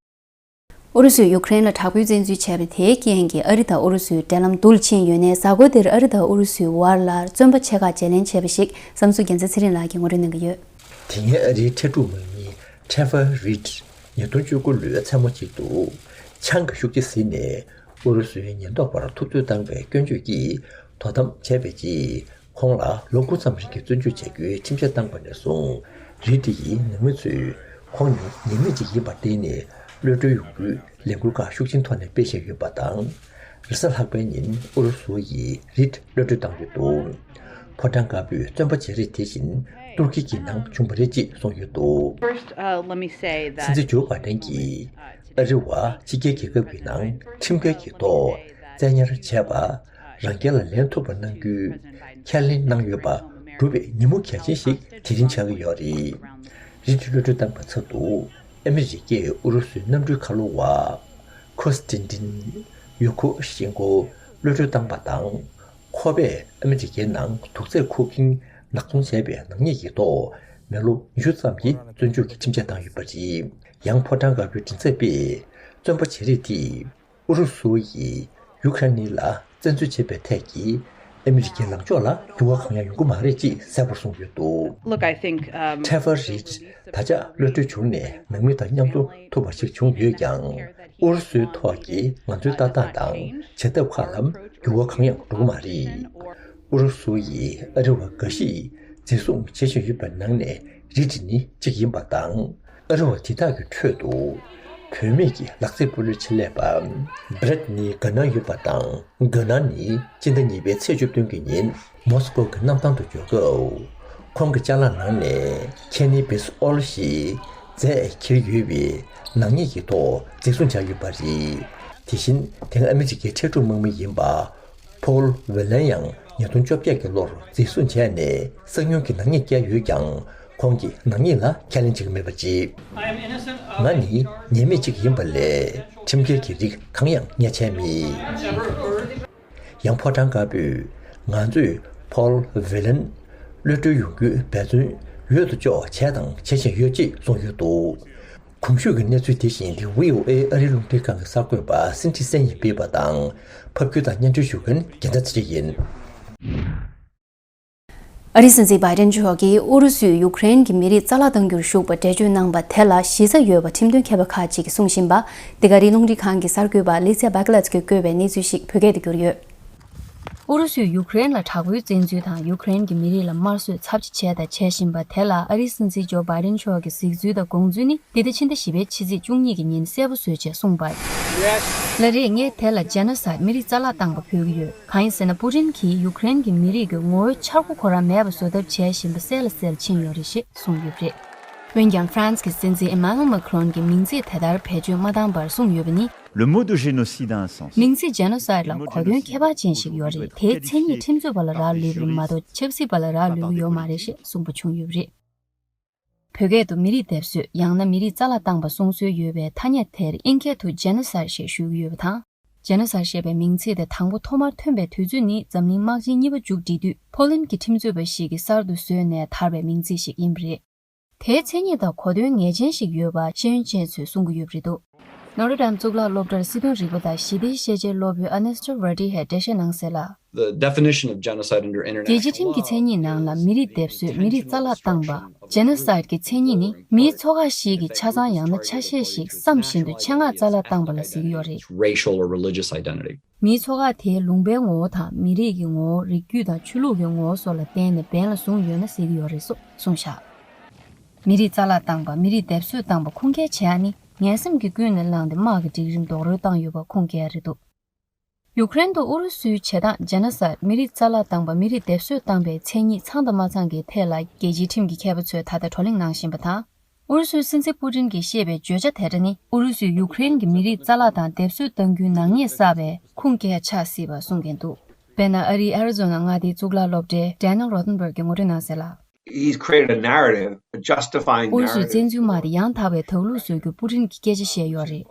ཨུ་རུ་སུས་ཡུཀ་རེན་ལ་དྲག་པོའི་བཙན་འཛུལ་བྱས་པ་དེའི་རྐྱེན་གྱིས་ཨ་རི་དང་ཨུ་རུ་སུའི་འབྲེལ་ལམ་སྡུག་ལ་ཕྱིན་ཡོད་ནའི། གཟའ་འཁོར་འདིར་ཨ་རི་དང་ཨུ་རུ་སུའི་དབར་ལ་བཙོན་པ་ཆེ་ཁག་བརྗེ་ལེན་བྱས་པ་ཞིག་བསམ་ཚུལ་རྒྱལ་མཚན་ཚེ་རིང་ལགས་ཀྱིས་ངོ་སྤྲོད་གནང་གི་ཡོད། དེ་སྔའི་ཨ་རིའི་ཁྲལ་སྒྲུབ་དམག་མི་Trevor Reed་ཉིས་སྟོང་བཅུ་དགུ་ལོའི་མཚན་མོ་གཅིག་ཏུ་ཆང་གི་ཤུགས་རྐྱེན་ཟིན་ནས་ཨུ་རུ་སུའི་ཉེན་རྟོག་པར་ཐུབ་ཚོད་བཏང་བའི་སྐྱོན་བརྗོད་ཀྱིས་དོ་དམ་བྱས་པའི་རྗེས། ཁོང་ལ་ལོ་དགུ་ཙམ་རིང་གི་བཙོན་འཇུག་བྱ་རྒྱུའི་ཁྲིམས་ཆད་བཏང་བ་ནས་བཟུང་། རི་ཏི་ཡིས་ནང་མི་ཚོས་ཁོང་ནི་ཉེས་མེད་ཅིག་ཡིན་པར་བརྟེན་ནས་གློད་གྲོལ་ཡོང་རྒྱུའི་ལས་འགུལ་ཁག་ཤུགས་ཆེན་ཐོག་ནས་སྤེལ་བཞིན་ཡོད་པ་དང་། རེས་གཟའ་ལྷག་པའི་ཉིན་ཨུ་རུ་སུ་ཡིས་རི་ཏི་གློད་གྲོལ་བཏང་ཡོད་འདུག་ཕོ་བྲང་དཀར་པོས་བཙོན་པ་བྱེད་རིགས་དེ་བཞིན་ཏུར་ཀི་གི་ནང་བྱུང་བ་རེད་ཅེས་གསུངས་ཡོད་འདུག First, uh, let me say that སྲིད་འཛིན་ཇོ་བྷའི་ཌེན་གྱིས་ཨ་རི་བ་ཕྱི་རྒྱལ་རྒྱལ་ཁབ་ཀྱི་ནང་ཁྲིམས་འགལ་གྱི་ཐོག་བཙན་ཉར་བྱས་པ། རང་རྒྱལ་ལ་ལེན་ཐུབ་པ་གནང་རྒྱུའི་ཁས་ལེན་གནང་ཡོད་པ་གྲུབ་པའི་ཉིན་མོ་གལ་ཆེན་ཞིག་དེ་རིང་ཆགས་ཀྱི་ཡོད་རེད། རི་ཏི་གློད་གྲོལ་བཏང་བའི་ཚབ་ཏུ་ཨ་མི་རི་ཀས་ཨུ་རུ་སུའི་གནམ་གྲུའི་ཁ་ལོ་བ་ཁོ་སི་ཏན་ཏིན་ཡུ་ཁོ་ཤེན་ཀོ་གློད་གྲོལ་བཏང་བ་དང་། ཁོ་པས་ཨ་མི་རི་ཀའི་ནང་དུག་རྫས་འཁོར་མཁན་ནག་ཚོང་བྱས་པའི་ནག་ཉེས་ཀྱི་ཐོག་མི་ལོ་ཉི་ཤུ་ཙམ་གྱི་བཙོན་འཇུག་གི་ཁྲིམས་ཆད་བཏང་ཡོད་པ་རེད། ཡང་ཕོ་བྲང་དཀར་པོའི་མགྲིན་ཚབ་པས་བཙོན་པ་བྱེད་རིགས་དེས། ཨུ་རུ་སུ་ཡིས་ཡུ་ཁ་རེན་ལ་བཙན་འཛུལ་བྱས་པའི་ཐད་ཀྱི་ཨ་མི་རི་ཀའི་ལངས་ཕྱོགས་ལ་འགྱུར་བ་གང་ཡང་ཡོང་གི་མ་རེད་ཅེས་གསལ་པོར་གསུངས་ཡོད་འདུག Look, I think, um, Trevor Reed་ད་ཆ་གློད་གྲོལ་བྱུང་ནས་ནང་མི་དང་མཉམ་དུ་ཐུག་པ་ཞིག་བྱུང་ཡོད་ཀྱང་། ཨུ་རུ་སུའི་ཐོག་གི་ང་ཚོའི་ལྟ་སྟངས་དང་བྱེད་ཐབས་ཁག་ལ་འགྱུར་བ་གང་ཡང་འགྲོ་གི་མ་རེད། ཨུ་རུ་སུ་ཡིས་ཨ་རི་བ་འགའ་ཞིག་འཛིན་བཟུང་བྱེད་བཞིན་ཡོད་པའི་ནང་ནས་རི་ཏི་ནི་གཅིག་ཡིན་པ་དང་། ཨ་རི་བ་དེ་དག་གི་ཁྲོད་དུ་བུད་མེད་ཀྱི་ལག་རྩེད་སྤོ་ལོའི་ཆེད་ལས་པ་བྷི་རེད་ནི་གྷ་ནར་ཡོད་པ་དང་། གྷ་ནར་ནི་སྤྱི་ཟླ་གཉིས་པའི་ཚེས་བཅུ་བདུན་གྱི་ཉིན་མོ་སི་ཀོ་གི་གནམ་ཐང་དུ་འབྱོར་སྐབས། ཁོང་གི་ཅ་ལག་ནང་ནས་ཁེ་ནི་བེ་སི་ཨོལ་ཞེས་རྫས་འཁྱེར་ཡོད་པའི་ནག་ཉེས་ཀྱི་ཐོག་འཛིན་བཟུང་བྱས་ཡོད་པ་རེད། དེ་བཞིན་དེ་སྔ་ཨ་མི་རི་ཀའི་འཕྲལ་སྒྲུབ་དམག་མི་ཡིན་པ། ཕོལ་ཝེ་ལན་ཡང་ཉིས་སྟོང་བཅོ་བརྒྱད་ཀྱི་ལོར་འཛིན་བཟུང་བྱས་ནས་གསང་ཉུལ་གྱི་ནག་ཉེས་བཀལ་ཡོད་ཀྱང་། ཁོང་གིས་ནག་ཉེས་ལ་ཁས་ལེན་བྱེད་ཀྱི་མེད་པ་བཅས། ང་ནི་ཉེས་མེད་ཅིག་ཡིན་པ་ལས་ཁྲིམས་འགལ་གྱི་རིགས་གང་ཡང་ངས་བྱས་མེད། ཡང་ཕོ་བྲང་དཀར་པོས་ང་ཚོས་ཕོལ་ཝེ་ལན་གློད་གྲོལ་ཡོང་རྒྱུའི་འབད་བརྩོན་ཡོད་དོ་ཅོག་བྱས་དང་བྱེད་བཞིན་ཡོད་ཅེས་གསུངས་ཡོད་འདུག་གོང་ཞུས་ཀྱི་གནས་ཚུལ་དེ་བཞིན་དེ་བྷི་ཨོ་ཨེ་ཨ་རིའི་རླུང་འཕྲིན་ཁང་གི་གསར་འགོད་པ་སིན་ཏི་སན་ཡིས་སྤེལ་བ་དང་ཕབ་སྒྱུར་དང་སྙན་སྒྲོན་ཞུ་མཁན་རྒྱལ་མཚན་ཚེ་རིང་ཡིན། ཨ་རིའི་སྲིད་འཛིན་བྷའི་ཌེན་མཆོག་གིས་ཨུ་རུ་སུས་ཡུཀ་རེན་གྱི་མི་རིགས་རྩ་བརླག་གཏང་རྒྱུར་ཞུགས་པ་འགྲེལ་བརྗོད་གནང་པ་དེ་ལ་གཞི་རྩ་ཡོད་པ་ཁྲིམས་དོན་མཁས་པ་ཁག་ཅིག་གིས་གསུངས་བཞིན་པ། འདི་ག་རི་རླུང་འཕྲིན་ཁང་གི་གསར་འགོད་པ་ལི་ཚེ་བྷ་ཀ་ལད་ཀྱིས་བཀོད་པའི་གནས་ཚུལ་ཞིག་བོད་སྐད་དུ་བསྒྱུར་ཡོད། ཨུ་རུ་སུས་ཡུཀ་རེན་ལ་དྲག་པོའི་བཙན་འཛུལ་དང་ཡུཀ་རེན་གྱི་མི་རིགས་ལ་དམར་གསོད་ཚབས་ཆེ་བྱས་དང་བྱེད་བཞིན་པ་དེ་ལ་ཨ་རིའི་སྲིད་འཛིན་ཇོ་བྷའི་ཌེན་མཆོག་གི་གཟིགས་ཚུལ་དང་དགོངས་ཚུལ་ནི་འདི་ཟླ་ཕྱི་ཟླ་བཞི་པའི་ཕྱི་ཚེས་བཅུ་གཉིས་ཀྱི་ཉིན་གསལ་པོ་བཟོས་རྗེས་གསུངས་པར། ལ་རེད། ངས་དེ་ལ་ཇེ་ནོ་སའིད་མི་རིགས་རྩ་བརླག་བཏང་པ་འབོད་ཀྱི་ཡོད། གང་ཡིན་ཟེར་ན། པུ་ཏིན་གྱིས་ཡུཀ་རེན་གྱི་མི་རིགས་ཀྱི་ངོ་བོའི་འཆར་སྒོ་ཁོ་རང་མེད་པ་བཟོ་ཐབས་བྱས་བཞིན་པ་གསལ་ལ་གསལ་ཕྱིན་ཡོད་རེད་ཞེས་གསུངས་ཡོད་པ་རེད། འོན་ཀྱང་ཧྥ་རན་སི་གི་སྲིད་འཛིན་ཨེ་མ་ནུ་ཨེལ་མཱ་ཁི་རོན་གྱིས་མིང་ཚིག་དེ་ལྟར་བེད་སྤྱོད་མ་བཏང་བར་གསུངས་ཡོད་པ་ནི། Le mot de génocide a un sens. མིང་ཚིག་ཇེ་ནོ་སའིད་ལ་གོ་དོན་ཁྱད་པར་ཅན་ཞིག་ཡོད་རེད། དེའི་མཚན་ཉིད་ཁྲིམས་རྩོད་པ་ལ་རག་ལུས་པ་རེད་མ་གཏོགས་ཆབ་སྲིད་པ་ལ་རག་ལུས་ཀྱི་ཡོད་མ་རེད་ཞེས་གསུངས་པ་བྱུང་ཡོད་པ་རེད། བོད་སྐད་དུ་མི་རིགས་སྡེབ་གསོད་ཡང་ན་མི་རིགས་རྩ་བརླག་བཏང་པ་གསུང་སྲོལ་ཡོད་པའི་ཐ་སྙད་དེར་དབྱིན་སྐད་དུ་ཇེ་ནོ་སའིད་ཞེས་ཞུ་གི་ཡོད་པ་དང་། ཇེ་ནོ་སའིད་ཞེས་པའི་མིང་ཚིག་དེ་དང་པོ་ཐོག་མར་ཐོན་པའི་དུས་ཚོད་ནི་འཛམ་གླིང་དམག་ཆེན་གཉིས་པ་མཇུག་སྒྲིལ་དུས་ཕོ་ལན་གྱི་ཁྲིམས་རྩོད་པ་ཞིག་གིས་གསར་དུ་བཟོས་ནས་དར་བའི་མིང་ཚིག་ཞིག་ཡིན་པ་རེད། དེའི་མཚན་ཉིད་དང་གོ་དོན་ངེས་ཅན་ཞིག་ཡོད་པ་ཤེས་ཡོན་ཅན་ཚོས་གསུང་གི་ཡོད་པ་རེད་འདུག་ནོ་ཊར་ཌེམ་གཙུག་ལག་སློབ་གྲྭར་སྲིད་དོན་རིག་པ་དང་ཞི་བདེའི་ཤེས་བྱའི་སློབ་དཔོན་ཨར་ནེ་སི་ཊོ་རེ་ཌི་ཧས་འགྲེལ་བཤད་གནང་གསལ་ལ། The definition of genocide under international law. རྒྱལ་སྤྱིའི་ཁྲིམས་ཀྱི་མཚན་ཉིད་ནང་ལ་མི་རིགས་སྡེབ་གསོད་མི་རིགས་རྩ་བརླག་བཏང་པ། ཇེ་ནོ་སའིད་ཀྱི་མཚན་ཉིད་ནི་མིའི་ཚོ་ཁག་ཞིག་གི་ཆ་ཚང་ཡང་ན་ཆ་ཤས་ཤིག་བསམ་བཞིན་དུ་ཆེད་མངགས་རྩ་བརླག་བཏང་པ་ལ་ཟེར་གྱི་ཡོད་རེད། Racial or religious identity. མིའི་ཚོ་ཁག་དེའི་ལུང་པའི་ངོ་བོ་དང་མི་རིགས་ཀྱི་ངོ་བོ། རིགས་རྒྱུད་དང་ཆོས་ལུགས་ཀྱི་ངོ་བོ་སོགས་ལ་བརྟེན་ནས་འབེན་ལ་བཟུང་ཡོད་ན་ཟེར་གྱི་ཡོད་རེད་སོགས་གསུངས་བཞག་མི་རིགས་རྩ་བརླག་བཏང་པ། མི་རིགས་སྡེབ་གསོད་བཏང་པ་ཁུངས་སྐྱེལ་བྱེད་ཡ་ནི་ངན་སེམས་ཀྱིས་ཀུན་ནས་བསླངས་ཏེ་དམག་གི་སྒྲིག་རིམ་རྡོག་རོལ་བཏང་ཡོད་པ་ཁུངས་སྐྱེལ་ཡ་རེད་འདུག་ཡུཀ་རེན་དུ་ཨུ་རུ་སུའི་བྱེད་སྟངས་ཇེ་ནོ་སའིད། མི་རིགས་རྩ་བརླག་བཏང་པ། མི་རིགས་སྡེབ་གསོད་བཏང་པའི་མཚན་ཉིད་ཚང་དང་མ་ཚང་གི་ཐད་ལ་རྒྱལ་སྤྱིའི་ཁྲིམས་ཀྱི་མཁས་པ་ཚོས་ད་ལྟ་བགྲོ་གླེང་གནང་བཞིན་པ་དང་། ཨུ་རུ་སུའི་སྲིད་འཛིན་པུ་ཏིན་གྱིས་བཤད་པའི་བརྗོད་བྱ་དེ་འདྲ་ནི་ཨུ་རུ་སུས་ཡུཀ་རེན་གྱི་མི་རིགས་རྩ་བརླག་དང་སྡེབ་གསོད་གཏང་རྒྱུའི་ནག་ཉེས་བསགས་པའི་ཁུངས་སྐྱེལ་ཆགས་སྲིད་པ་གསུང་གིན་འདུག་དཔེར་ན། ཨ་རིའི་ཨེ་རི་ཛོ་ན་མངའ་སྡེའི་གཙུག་ལག་སློབ་གྲྭའི་ཌེ་ནེལ་རོ་ཐན་བྷར་གྱིས་ངོ་སྤྲོད་གནང་གསལ་ལ། He's created a narrative justifying ཨུ་རུ་སུའི་བཙན་འཛུལ་དམག་དེ་ཡང་དག་པའི་དག་ལུས་བཟོ་རྒྱུ་པུ་ཏིན་གྱིས་སྐད་ཆ་བཤད་ཡོད་རེད།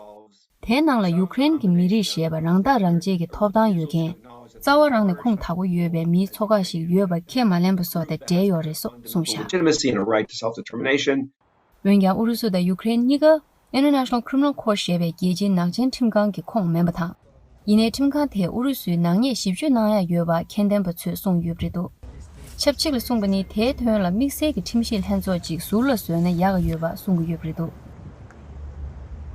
དེའི་ནང་ལ་ཡུཀ་རེན་གྱི་མི་རིགས་ཞེས་པ་རང་ཐག་རང་བཅད་ཀྱི་ཐོབ་ཐང་ཡོད་མཁན། རྩ་བ་རང་ནས་ཁུངས་དག་པོ་ཡོད་པའི་མིའི་ཚོ་ཁག་ཞིག་ཡོད་པ་ཁས་མ་ལེན་པ་སོགས་དང་འབྲེལ་ཡོད་རེད་སོགས་གསུངས་བཞག Legitimacy and a right to self-determination. འོན་ཀྱང་ཨུ་རུ་སུ་དང་ཡུཀ་རེན་གཉིས་ཀ་International Criminal Court ཞེས་པའི་རྒྱལ་སྤྱིའི་ནག་ཅན་ཁྲིམས་ཁང་གི་ཁོངས་མིན་པ་དང་། ཡིན་ནའི་ཁྲིམས་ཁང་དེས་ཨུ་རུ་སུའི་ནག་ཉེས་ཞིབ་དཔྱོད་གནང་ཡག་ཡོད་པ་ཁས་ལེན་པ་ཚོས་གསུངས་ཡོད་པ་རེད་འདུག་ཆབས་ཅིག་ལ་གསུངས་པ་ནི། དེའི་དོན་ལ་དམིགས་བསལ་གྱི་ཁྲིམས་ཞིབ་ལྷན་ཚོགས་ཅིག་ཟུར་ལ་བཟོས་ན་ཡག་ཡོད་པ་གསུང་གི་ཡོད་པ་རེད་འདུག་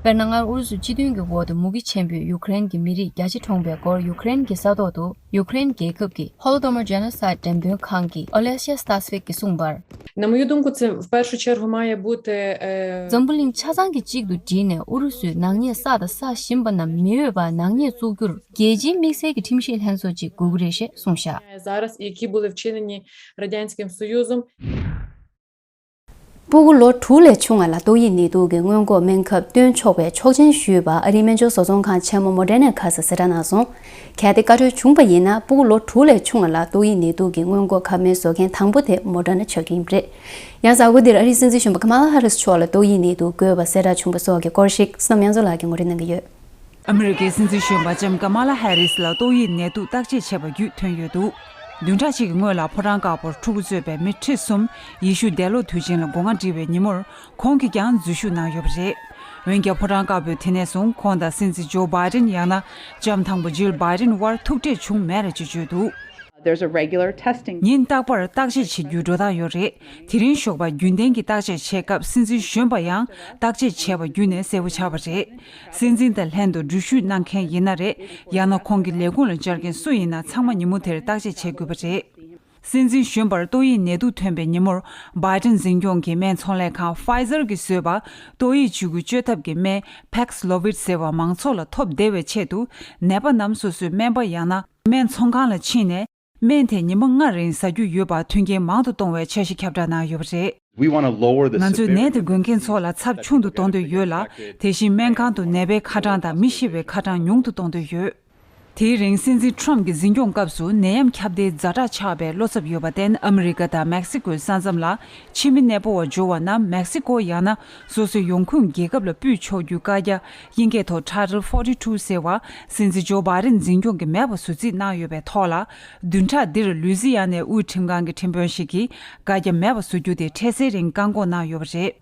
དཔེར་ན། སྔར་ཨུ་རུ་སུ་སྤྱི་མཐུན་གྱི་འོག་ཏུ་མུ་གེ་ཆེན་པོས་ཡུཀ་རེན་གྱི་མི་རིགས་བརྒྱ་ཆ་གྲོངས་པའི་སྐོར་ཡུཀ་རེན་གྱི་ས་ཐོག་ཏུ་ཡུཀ་རེན་རྒྱལ་ཁབ་ཀྱི་Holodomor Genocide འགྲེམས་སྟོན་ཁང་གི་Olesya Stasvik གིས་གསུངས་པར། На мою думку, це в першу чергу має бути, е, འཛམ་བུ་གླིང་ཆ་ཚང་གིས་གཅིག་ཏུ་བསྒྲིལ་ནས་ཨུ་རུ་སུས་ནག་ཉེས་བསགས་དང་བསགས་བཞིན་པ་རྣམས་མི་འོས་པ་ནག་ཉེས་བཙུགས་རྒྱུར་རྒྱལ་སྤྱིའི་དམིགས་བསལ་གྱི་ཁྲིམས་ཞིབ་ལྷན་ཚོགས་ཅིག་དགོས་ཀྱི་རེད་ཞེས་གསུངས་བཞག Зараз, які були вчинені Радянським Союзом. སྤུ་གུ་ལོ་དྲུག་ལས་ཆུང་བ་ལ་ཏོག་དབྱིབས་ནད་དུག་གི་སྔོན་འགོག་སྨན་ཁབ་སྟོན་ཆོག་པའི་ཆོག་མཆན་ཞུས་པ་ཨ་རིའི་སྨན་བཅོས་བཟོ་ཚོང་ཁང་ཆེན་མོ་མོ་ཌེ་ནས་ཁ་སང་གསལ་བསྒྲགས་གནང་སོང་། གལ་ཏེ་བཀའ་འཁྲོལ་བྱུང་བ་ཡིན་ན། སྤུ་གུ་ལོ་དྲུག་ལས་ཆུང་བ་ལ་ཏོག་དབྱིབས་ནད་དུག་གི་སྔོན་འགོག་ཁབ་སྨན་བཟོ་མཁན་དང་པོ་དེ་མོ་ཌེ་ན་ཆགས་ཀྱི་ཡིན་པ་རེད། ཡང་གཟའ་འཁོར་འདིར་ཨ་རིའི་སྲིད་འཛིན་གཞོན་པ་ཀ་མ་ལ་ཧ་རིས་མཆོག་ལ་ཏོག་དབྱིབས་ནད་དུག་འགོས་པ་གསལ་བསྒྲགས་བྱུང་བ་སོགས་ཀྱི་སྐོར་ཞིག་བསོད་ནམས་དབྱངས་མཚོ་ལགས་ཀྱིས་ངོ་སྤྲོད་གནང་གི་ཡོད། ཨ་མི་རི་ཀའི་སྲིད་འཛིན་གཞོན་པ་ལྕམ་ཀ་མ་ལ་ཧེ་རིས་ལ་ཏོག་དབྱིབས་ནད་དུག་བརྟག་དཔྱད་བྱས་པ་བརྒྱུད་ཐོན་ཡོད་འདུག་བདུན་ཕྲག་གཅིག་གི་སྔོན་ལ་ཕོ་བྲང་དཀར་པོར་ཕྲུ་གུ་གཙོས་པའི་མི་ཁྲི་གསུམ་ཡེ་ཤུ་འདས་ལོག་དུས་ཆེན་ལ་སྒོ་ང་བསྒྲིགས་པའི་ཉིན་མོར་ཁོང་གིས་ཀྱང་འཛུལ་ཞུགས་གནང་ཡོད་པ་རེད། འོན་ཀྱང་ཕོ་བྲང་དཀར་པོས་དེ་ནས་བཟུང་ཁོང་དང་སྲིད་འཛིན་ཇོ་བྷའི་ཌེན་ཡང་ན་ལྕམ་དང་པོ་ཇིལ་བྷའི་ཌེན་དབར་ཐུག་འཕྲད་བྱུང་མེད་རེད་ཅེས་བརྗོད་འདུག There's a regular testing. ཉིན་རྟག་པར་བརྟག་དཔྱད་བྱེད་རྒྱུའི་འགྲོ་སྟངས་ཡོད་རེད། དེ་རིང་ཞོགས་པ་རྒྱུན་ལྡན་གྱི་བརྟག་དཔྱད་བྱེད་སྐབས་སྲིད་འཛིན་གཞོན་པ་ཡང་བརྟག་དཔྱད་བྱས་པ་བརྒྱུད་ནས་གསལ་པོ་ཆགས་པ་རེད། སྲིད་འཛིན་དང་ལྷན་དུ་འགྲུལ་བཞུད་གནང་མཁན་ཡིན་ན་རེད། ཡང་ན་ཁོང་གི་ལས་ཁུངས་ལ་བཅར་མཁན་སུ་ཡིན་ན་ཚང་མ་ཉིན་མོ་དེར་བརྟག་དཔྱད་བྱེད་དགོས་པ་རེད། སྲིད་འཛིན་གཞོན་པར་ཏོག་དབྱིབས་ནད་དུག་ཐོན་པའི་ཉིན་མོར་བྷའི་ཌེན་འཛིན་སྐྱོང་གི་སྨན་ཚོང་ལས་ཁང་Pfizer གིས་བཟོས་པ་ཏོག་དབྱིབས་བཅོས་ཁུལ་བཅོས་ཐབས་ཀྱི་སྨན་Paxlovid ཟེར་བ་མང་ཚོགས་ལ་ཐོབ་བདེ་བའི་ཆེད་དུ། ནད་པ་རྣམས་སོ་སོའི་སྨན་པ་ཡང་ན་སྨན་ཚོང་ཁང་ལ་ཕྱིན་ནས། སྨན་དེ་ཉི་མ་ལྔ་རིང་ཟ་རྒྱུ་ཡོད་པར་མཐུན་རྐྱེན་མང་དུ་གཏོང་བའི་འཆར་གཞི་ཁྱབ་བསྒྲགས་གནང་ཡོད་པ་རེད། We want to lower the severity of the side effects. ང་ཚོས་ནད་དེ་འགོས་མཁན་ཚོ་ལ་ཚབས་ཆུང་དུ་གཏོང་འདོད་ཡོད་ལ། དེ་བཞིན་སྨན་ཁང་དུ་ནད་པའི་ཁ་གྲངས་དང་མི་ཤི་བའི་ཁ་གྲངས་ཉུང་དུ་གཏོང་འདོད་ཡོད། དེའི་རིང་སྲིད་འཛིན་ཁྲོམ་གྱི་འཛིན་སྐྱོང་སྐབས་སུ་ནད་ཡམས་ཁྱབ་གདལ་ཛ་དྲག་ཆགས་པའི་བློ་འཚབ་ཡོད་པར་བརྟེན། ཨ་མི་རི་ཀ་དང་མེག་སི་ཀོའི་ས་མཚམས་ལ་ཕྱི་མི་གནས་སྤོ་བར་འབྱོར་བ་རྣམས་མེག་སི་ཀོ་ཡང་ན་སོ་སོའི་ཡོང་ཁུངས་རྒྱལ་ཁབ་ལ་སྤུད་ཆོག་རྒྱུའི་བཀའ་རྒྱ། དབྱིན་སྐད་ཐོག་Title forty two ཟེར་བ། སྲིད་འཛིན་ཇོ་བྷའི་ཌེན་འཛིན་སྐྱོང་གིས་མེད་པ་བཟོ་རྩིས་གནང་ཡོད་པའི་ཐོག་ལ། བདུན་ཕྲག་འདིར་ལུའི་ཛི་ཡ་ནའི་དབུས་ཁྲིམས་ཁང་གི་ཁྲིམས་དཔོན་ཞིག་གིས་བཀའ་རྒྱ་མེད་པ་བཟོ་རྒྱུ་དེ་འཕྲལ་སེལ་རིང་བཀག་འགོག་གནང་ཡོད་པ་རེད།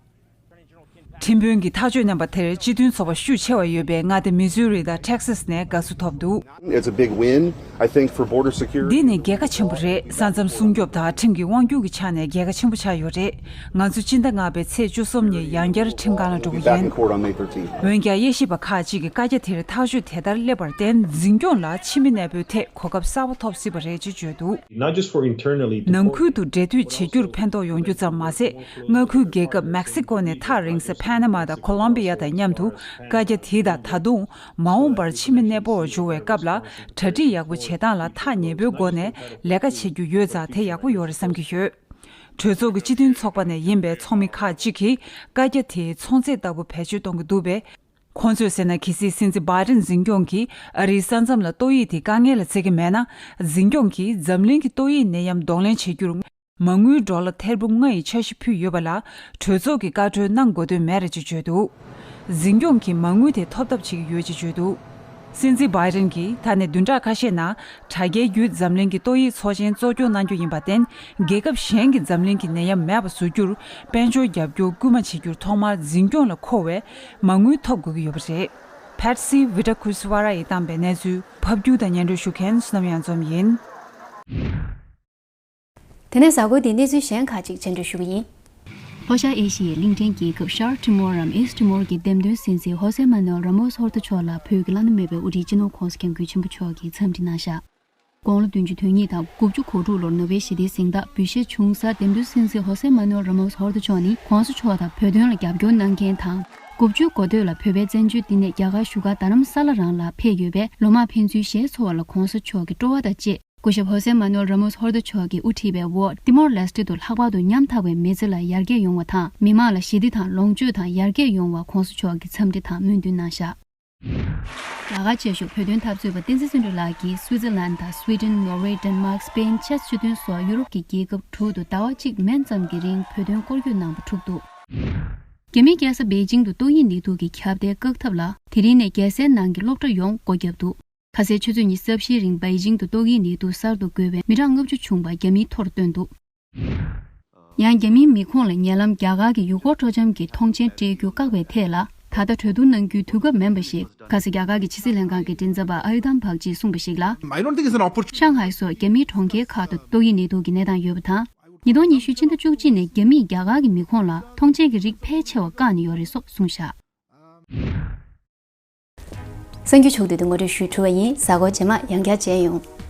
ཁྲིམས་དཔོན་གྱིས་ཐག་གཅོད་གནང་པ་དེར་སྤྱི་མཐུན་ཚོགས་པ་ཤུགས་ཆེ་བ་ཡོད་པའི་མངའ་སྡེ་མི་ཟུ་རི་དང་ཊེག་སཱས་ནས་དགའ་བསུ་ཐོབ་འདུག It's a big win, I think, for border security. འདི་ནི་རྒྱལ་ཁ་ཆེན་པོ་རེད། ས་མཚམས་སྲུང་སྐྱོབ་དང་ཁྲིམས་ཀྱི་དབང་སྒྱུར་གྱི་ཆ་ནས་རྒྱལ་ཁ་ཆེན་པོ་ཆགས་ཡོད་རེད། ང་ཚོ་སྤྱི་ཟླ་ལྔ་པའི་ཚེས་བཅུ་གསུམ་ཉིན་ཡང་བསྐྱར་ཁྲིམས་ཁང་ལ་འགྲོ་གི་ཡིན། འོན་ཀྱང་དབྱེ་ཞིབ་པ་ཁག་ཅིག་གིས་བཀའ་རྒྱ་དེར་ཐག་གཅོད་དེ་ལྟར་སླེབས་པར་བརྟེན། འཛིན་སྐྱོང་ལ་ཕྱི་མི་གནས་སྤོའི་ཐད་གོ་སྐབས་གསར་པ་ཐོབ་སྲིད་པ་རེད་ཅེས་བརྗོད་འདུག Not just for internally ནང་ཁུལ་དུ་འབྲེལ་མཐུད་བྱེད་རྒྱུར་ཕན་ཐོགས་ཡོང་རྒྱུ་ཙམ་མ་ཟད། མངའ་ཁུལ་རྒྱལ་ཁབ་མེག་སི་ཀོ་ནས་ཐག་རིང་སའི་ཕ་ན་མ་དང་ཁོ་ལོམ་བི་ཡ་དང་མཉམ་དུ་བཀའ་རྒྱ་དེ་དང་ད་དུང་མ་འོངས་པར་ཕྱི་མི་གནས་སྤོ་བར་འབྱོར་བའི་སྐབས་ལ་གྲ་སྒྲིག་ཡག་པོ་བྱེད་སྟངས་ལ་ཐག་ཉེ་པོའི་སྒོ་ནས་ལས་ཀ་བྱེད་རྒྱུ་ཡོད་ཙང་དེ་ཡག་པོ་ཡོད་རེད་བསམ་གྱི་ཡོད། གྲོས་ཚོགས་ཀྱི་སྤྱི་མཐུན་ཚོགས་པ་ནས་ཡིན་པའི་ཚོགས་མི་ཁག་ཅིག་གིས་བཀའ་རྒྱ་དེའི་ཚོང་རྫས་ལྟ་བུ་བེད་སྤྱོད་གཏོང་གི་འདུག་པས། ཁོང་ཚོས་ཟེར་ན། གལ་སྲིད་སྲིད་འཛིན་བྷའི་ཌེན་འཛིན་སྐྱོང་གིས་ཨ་རིའི་ས་མཚམས་ལ་ཏོག་དབྱིབས་དེ་དཀའ་ངལ་ལ་བརྩི་གི་མེད་ན། འཛིན་སྐྱོང་གིས་འཛམ་གླིང་གི་ཏོག་དབྱིབས་ནད་ཡམས་གདོང་ལེན་བྱེད་རྒྱུར་མ་དངུལ་ཌོ་ལར་ཐེར་འབུམ་ལྔ་ཡི་འཆར་གཞི་ཕུལ་ཡོད་པ་ལ། གྲོས་ཚོགས་ཀྱིས་བཀའ་འཁྲོལ་གནང་དགོས་དོན་མེད་རེད་ཅེས་བརྗོད་འདུག་འཛིན་སྐྱོང་གིས་མ་དངུལ་དེ་ཐོབ་ཐབས་བྱེད་ཀྱི་ཡོད་ཅེས་བརྗོད་འདུག་སྲིད་འཛིན་བྷའི་ཌེན་གྱིས་ད་ནས་བདུན་ཕྲག་ཁ་ཤས་ནང་དྲ་རྒྱའི་བརྒྱུད་འཛམ་གླིང་གི་ཏོག་དབྱིབས་ཚོགས་ཆེན་གཙོ་སྐྱོང་གནང་རྒྱུ་ཡིན་པར་བརྟེན། རྒྱལ་ཁབ་གཞན་གྱིས་འཛམ་གླིང་གི་ནད་ཡམས་མེད་པ་བཟོ་རྒྱུར་དཔལ་འབྱོར་རྒྱབ་སྐྱོར་སྐུལ་མ་བྱེད་རྒྱུར་ཐོག་མར་འཛིན་སྐྱོང་ལ་མཁོ་བའི་མ་དངུལ་ཐོབ་དགོས་ཀྱི་ཡོད་པ་རེད། Patsy Widakuswara ཡིས་བཏང་པའི་གནས་ཚུལ་ཕབ་སྒྱུར་དང་སྙན་སྒྲོན་ཞུ་མཁན་བསོད་ནམས་གཡང་འཛོམས་ཡིན། དེ་ནས་གཟའ་འཁོར་འདིའི་གནས་ཚུལ་གཞན་ཁག་ཅིག་སྙན་སྒྲོན་ཞུ་གི་ཡིན། ལྷོ་ཤར་ཨེ་ཤི་ཡའི་གླིང་ཕྲན་རྒྱལ་ཁབ་ཤར་ཊི་མོར་འམ་ཨིསཊ་ཊི་མོར་གྱི་འདེམས་ཐོན་སྲིད་འཛིན་ཧོ་སེ་མ་ནུ་ཨེལ་ར་མོ་སི་ཧོར་ཐི་མཆོག་ལ་བོད་ཀྱི་བླ་ན་མེད་པའི་དབུ་ཁྲིད་སྤྱི་ནོར་༸གོང་ས་༸སྐྱབས་མགོན་ཆེན་པོ་མཆོག་གིས་འཚམས་འདྲི་གནང་བཞག་དགུང་ལོ་བདུན་ཅུ་དོན་གཉིས་དང་དགུ་བཅུ་གོ་དྲུག་ལོར་ནོ་བེལ་ཞི་བདེའི་གཟེངས་རྟགས་འབུལ་བཞེས་བྱུང་ས་འདེམས་ཐོན་སྲིད་འཛིན་ཧོ་སེ་མ་ནུ་ཨེལ་ར་མོ་སི་ཧོར་ཐི་མཆོག་ནི་༸གོང་ས་མཆོག་དང་བོད་དོན་ལ་རྒྱབ་སྐྱོར་གནང་མཁན་དང་། དགུ་བཅུ་གོ་བདུན་ལ་བོད་པའི་བཙན་བྱོལ་འདི་ནས་རྒྱ་གར་བཞུགས་སྒར་རྡ་རམ་ས་ལ་རང་ལ་ཕེབས་ཡོད་པས། ལོ་མང་ཕན་ཚུན་ཞལ་འཚོ་བ་ལ་༸གོང་ས་མཆོག་གི་སྤྲོ་བ་དང་བཅས། སྐུ་ཞབས་ཧོ་སེ་མ་ནུ་ཨེལ་ར་མོ་སི་ཧོར་ཐི་མཆོག་གིས་དབུ་ཁྲིད་པའི་འོག་ཏི་མོར་ལེ་སི་ཊེ་དུ་ལྷག་པར་དུ་ཉམ་ཐག་པའི་མི་ཚེ་ལ་ཡར་རྒྱས་ཡོང་བ་དང་། མི་དམངས་ལ་ཞི་བདེ་དང་ལོངས་སྤྱོད་དང་ཡར་རྒྱས་ཡོང་བར་༸གོང་ས་མཆོག་གིས་འཚམས་འདྲི་དང་སྨོན་འདུན་གནང་བཞག་རྒྱ་གར་ཆེ་ཤོས་བོད་དོན་འཐབ་རྩོད་པ་བསྟན་འཛིན་བརྩོན་འགྲུས་ལགས་ཀྱིས་སུའི་ཙི་ལན་དང་སུའི་ཌེན། ནོར་ཝེ། ཌེན་མཱག་སྤེན། ཅེཀ་སྤྱི་མཐུན་སོགས་ཡུ་རོབ་ཀྱི་རྒྱལ་ཁབ་དྲུག་ཏུ་ཟླ་བ་གཅིག་མན་ཙམ་གྱི་རིང་བོད་དོན་སྐོར་སྐྱོད་གནང་པ་གྲུབ་འདུག་རྒྱ་མིའི་རྒྱལ་ས་པེ་ཅིང་དུ་ཏོག་དབྱིབས་ནད་དུག་གི་ཁྱབ་གདལ་བཀག་ཐབས་ལ་དེ་རིང་ནས་རྒྱལ་སའི་ནང་གི་སློབ་གྲྭ་ཡོངས་སྒོ་བརྒྱབ་འདུག་ཁ་སང་ཆུ་ཚོད་ཉི་ཤུ་རྩ་བཞིའི་རིང་པེ་ཅིང་དུ་ཏོག་དབྱིབས་ནད་དུག་གསར་དུ་འགོས་པའི་མི་གྲངས་ལྔ་བཅུ་བྱུང་བ་རྒྱ་མིའི་ཐོར་བཏོན་འདུག་ཡང་རྒྱ་མིའི་མི་ཁོངས་ལ་ཉེ་ལམ་རྒྱ་གར་གྱི་ཡུལ་སྐོར་སྤྲོ་འཆམ་གྱི་ཐོངས་མཆན་སྤྲད་རྒྱུ་བཀག་པའི་ཐད་ལ་ད་ལྟ་གྲོས་བསྡུར་གནང་རྒྱུའི་དུས་སྐབས་མིན་པ་ཞིག་ཁ་སང་རྒྱ་གར་གྱི་ཕྱི་སྲིད་ལྷན་ཁང་གི་མགྲིན་ཚབ་པ་ཨ་ཡུ་དམ་བག་ཅིས་གསུངས་པ་ཞིག་ལ། I don't think it's an opportunity. ཤང་ཧའེ་སོགས་རྒྱ་མིའི་གྲོང་ཁྱེར་ཁག་ཏུ་ཏོག་དབྱིབས་ནད་དུག་གི་གནས་སྟངས་ཡོད་པ་དང་། ཉིས་སྟོང་ཉི་ཤུ་ཕྱི་ཟླ་བཅུ་གཅིག་ནས་རྒྱ་མིས་རྒྱ་གར་གྱི་མི་ཁོངས་ལ་ཐོངས་མཆན་གྱི་རིགས་ཕལ་ཆེ་བ་བཀག་ནས་ཡོད་རེད་སོགས་གསུངས་བཞག་གསར་འགྱུར་ཕྱོགས་བསྡུས་དུ་ངོ་སྤྲོད་ཞུས་གྲུབ་པ་ཡིན། གཟའ་འཁོར་རྗེས་མ་ཡང་བསྐྱར་མཇལ་ཡོང་།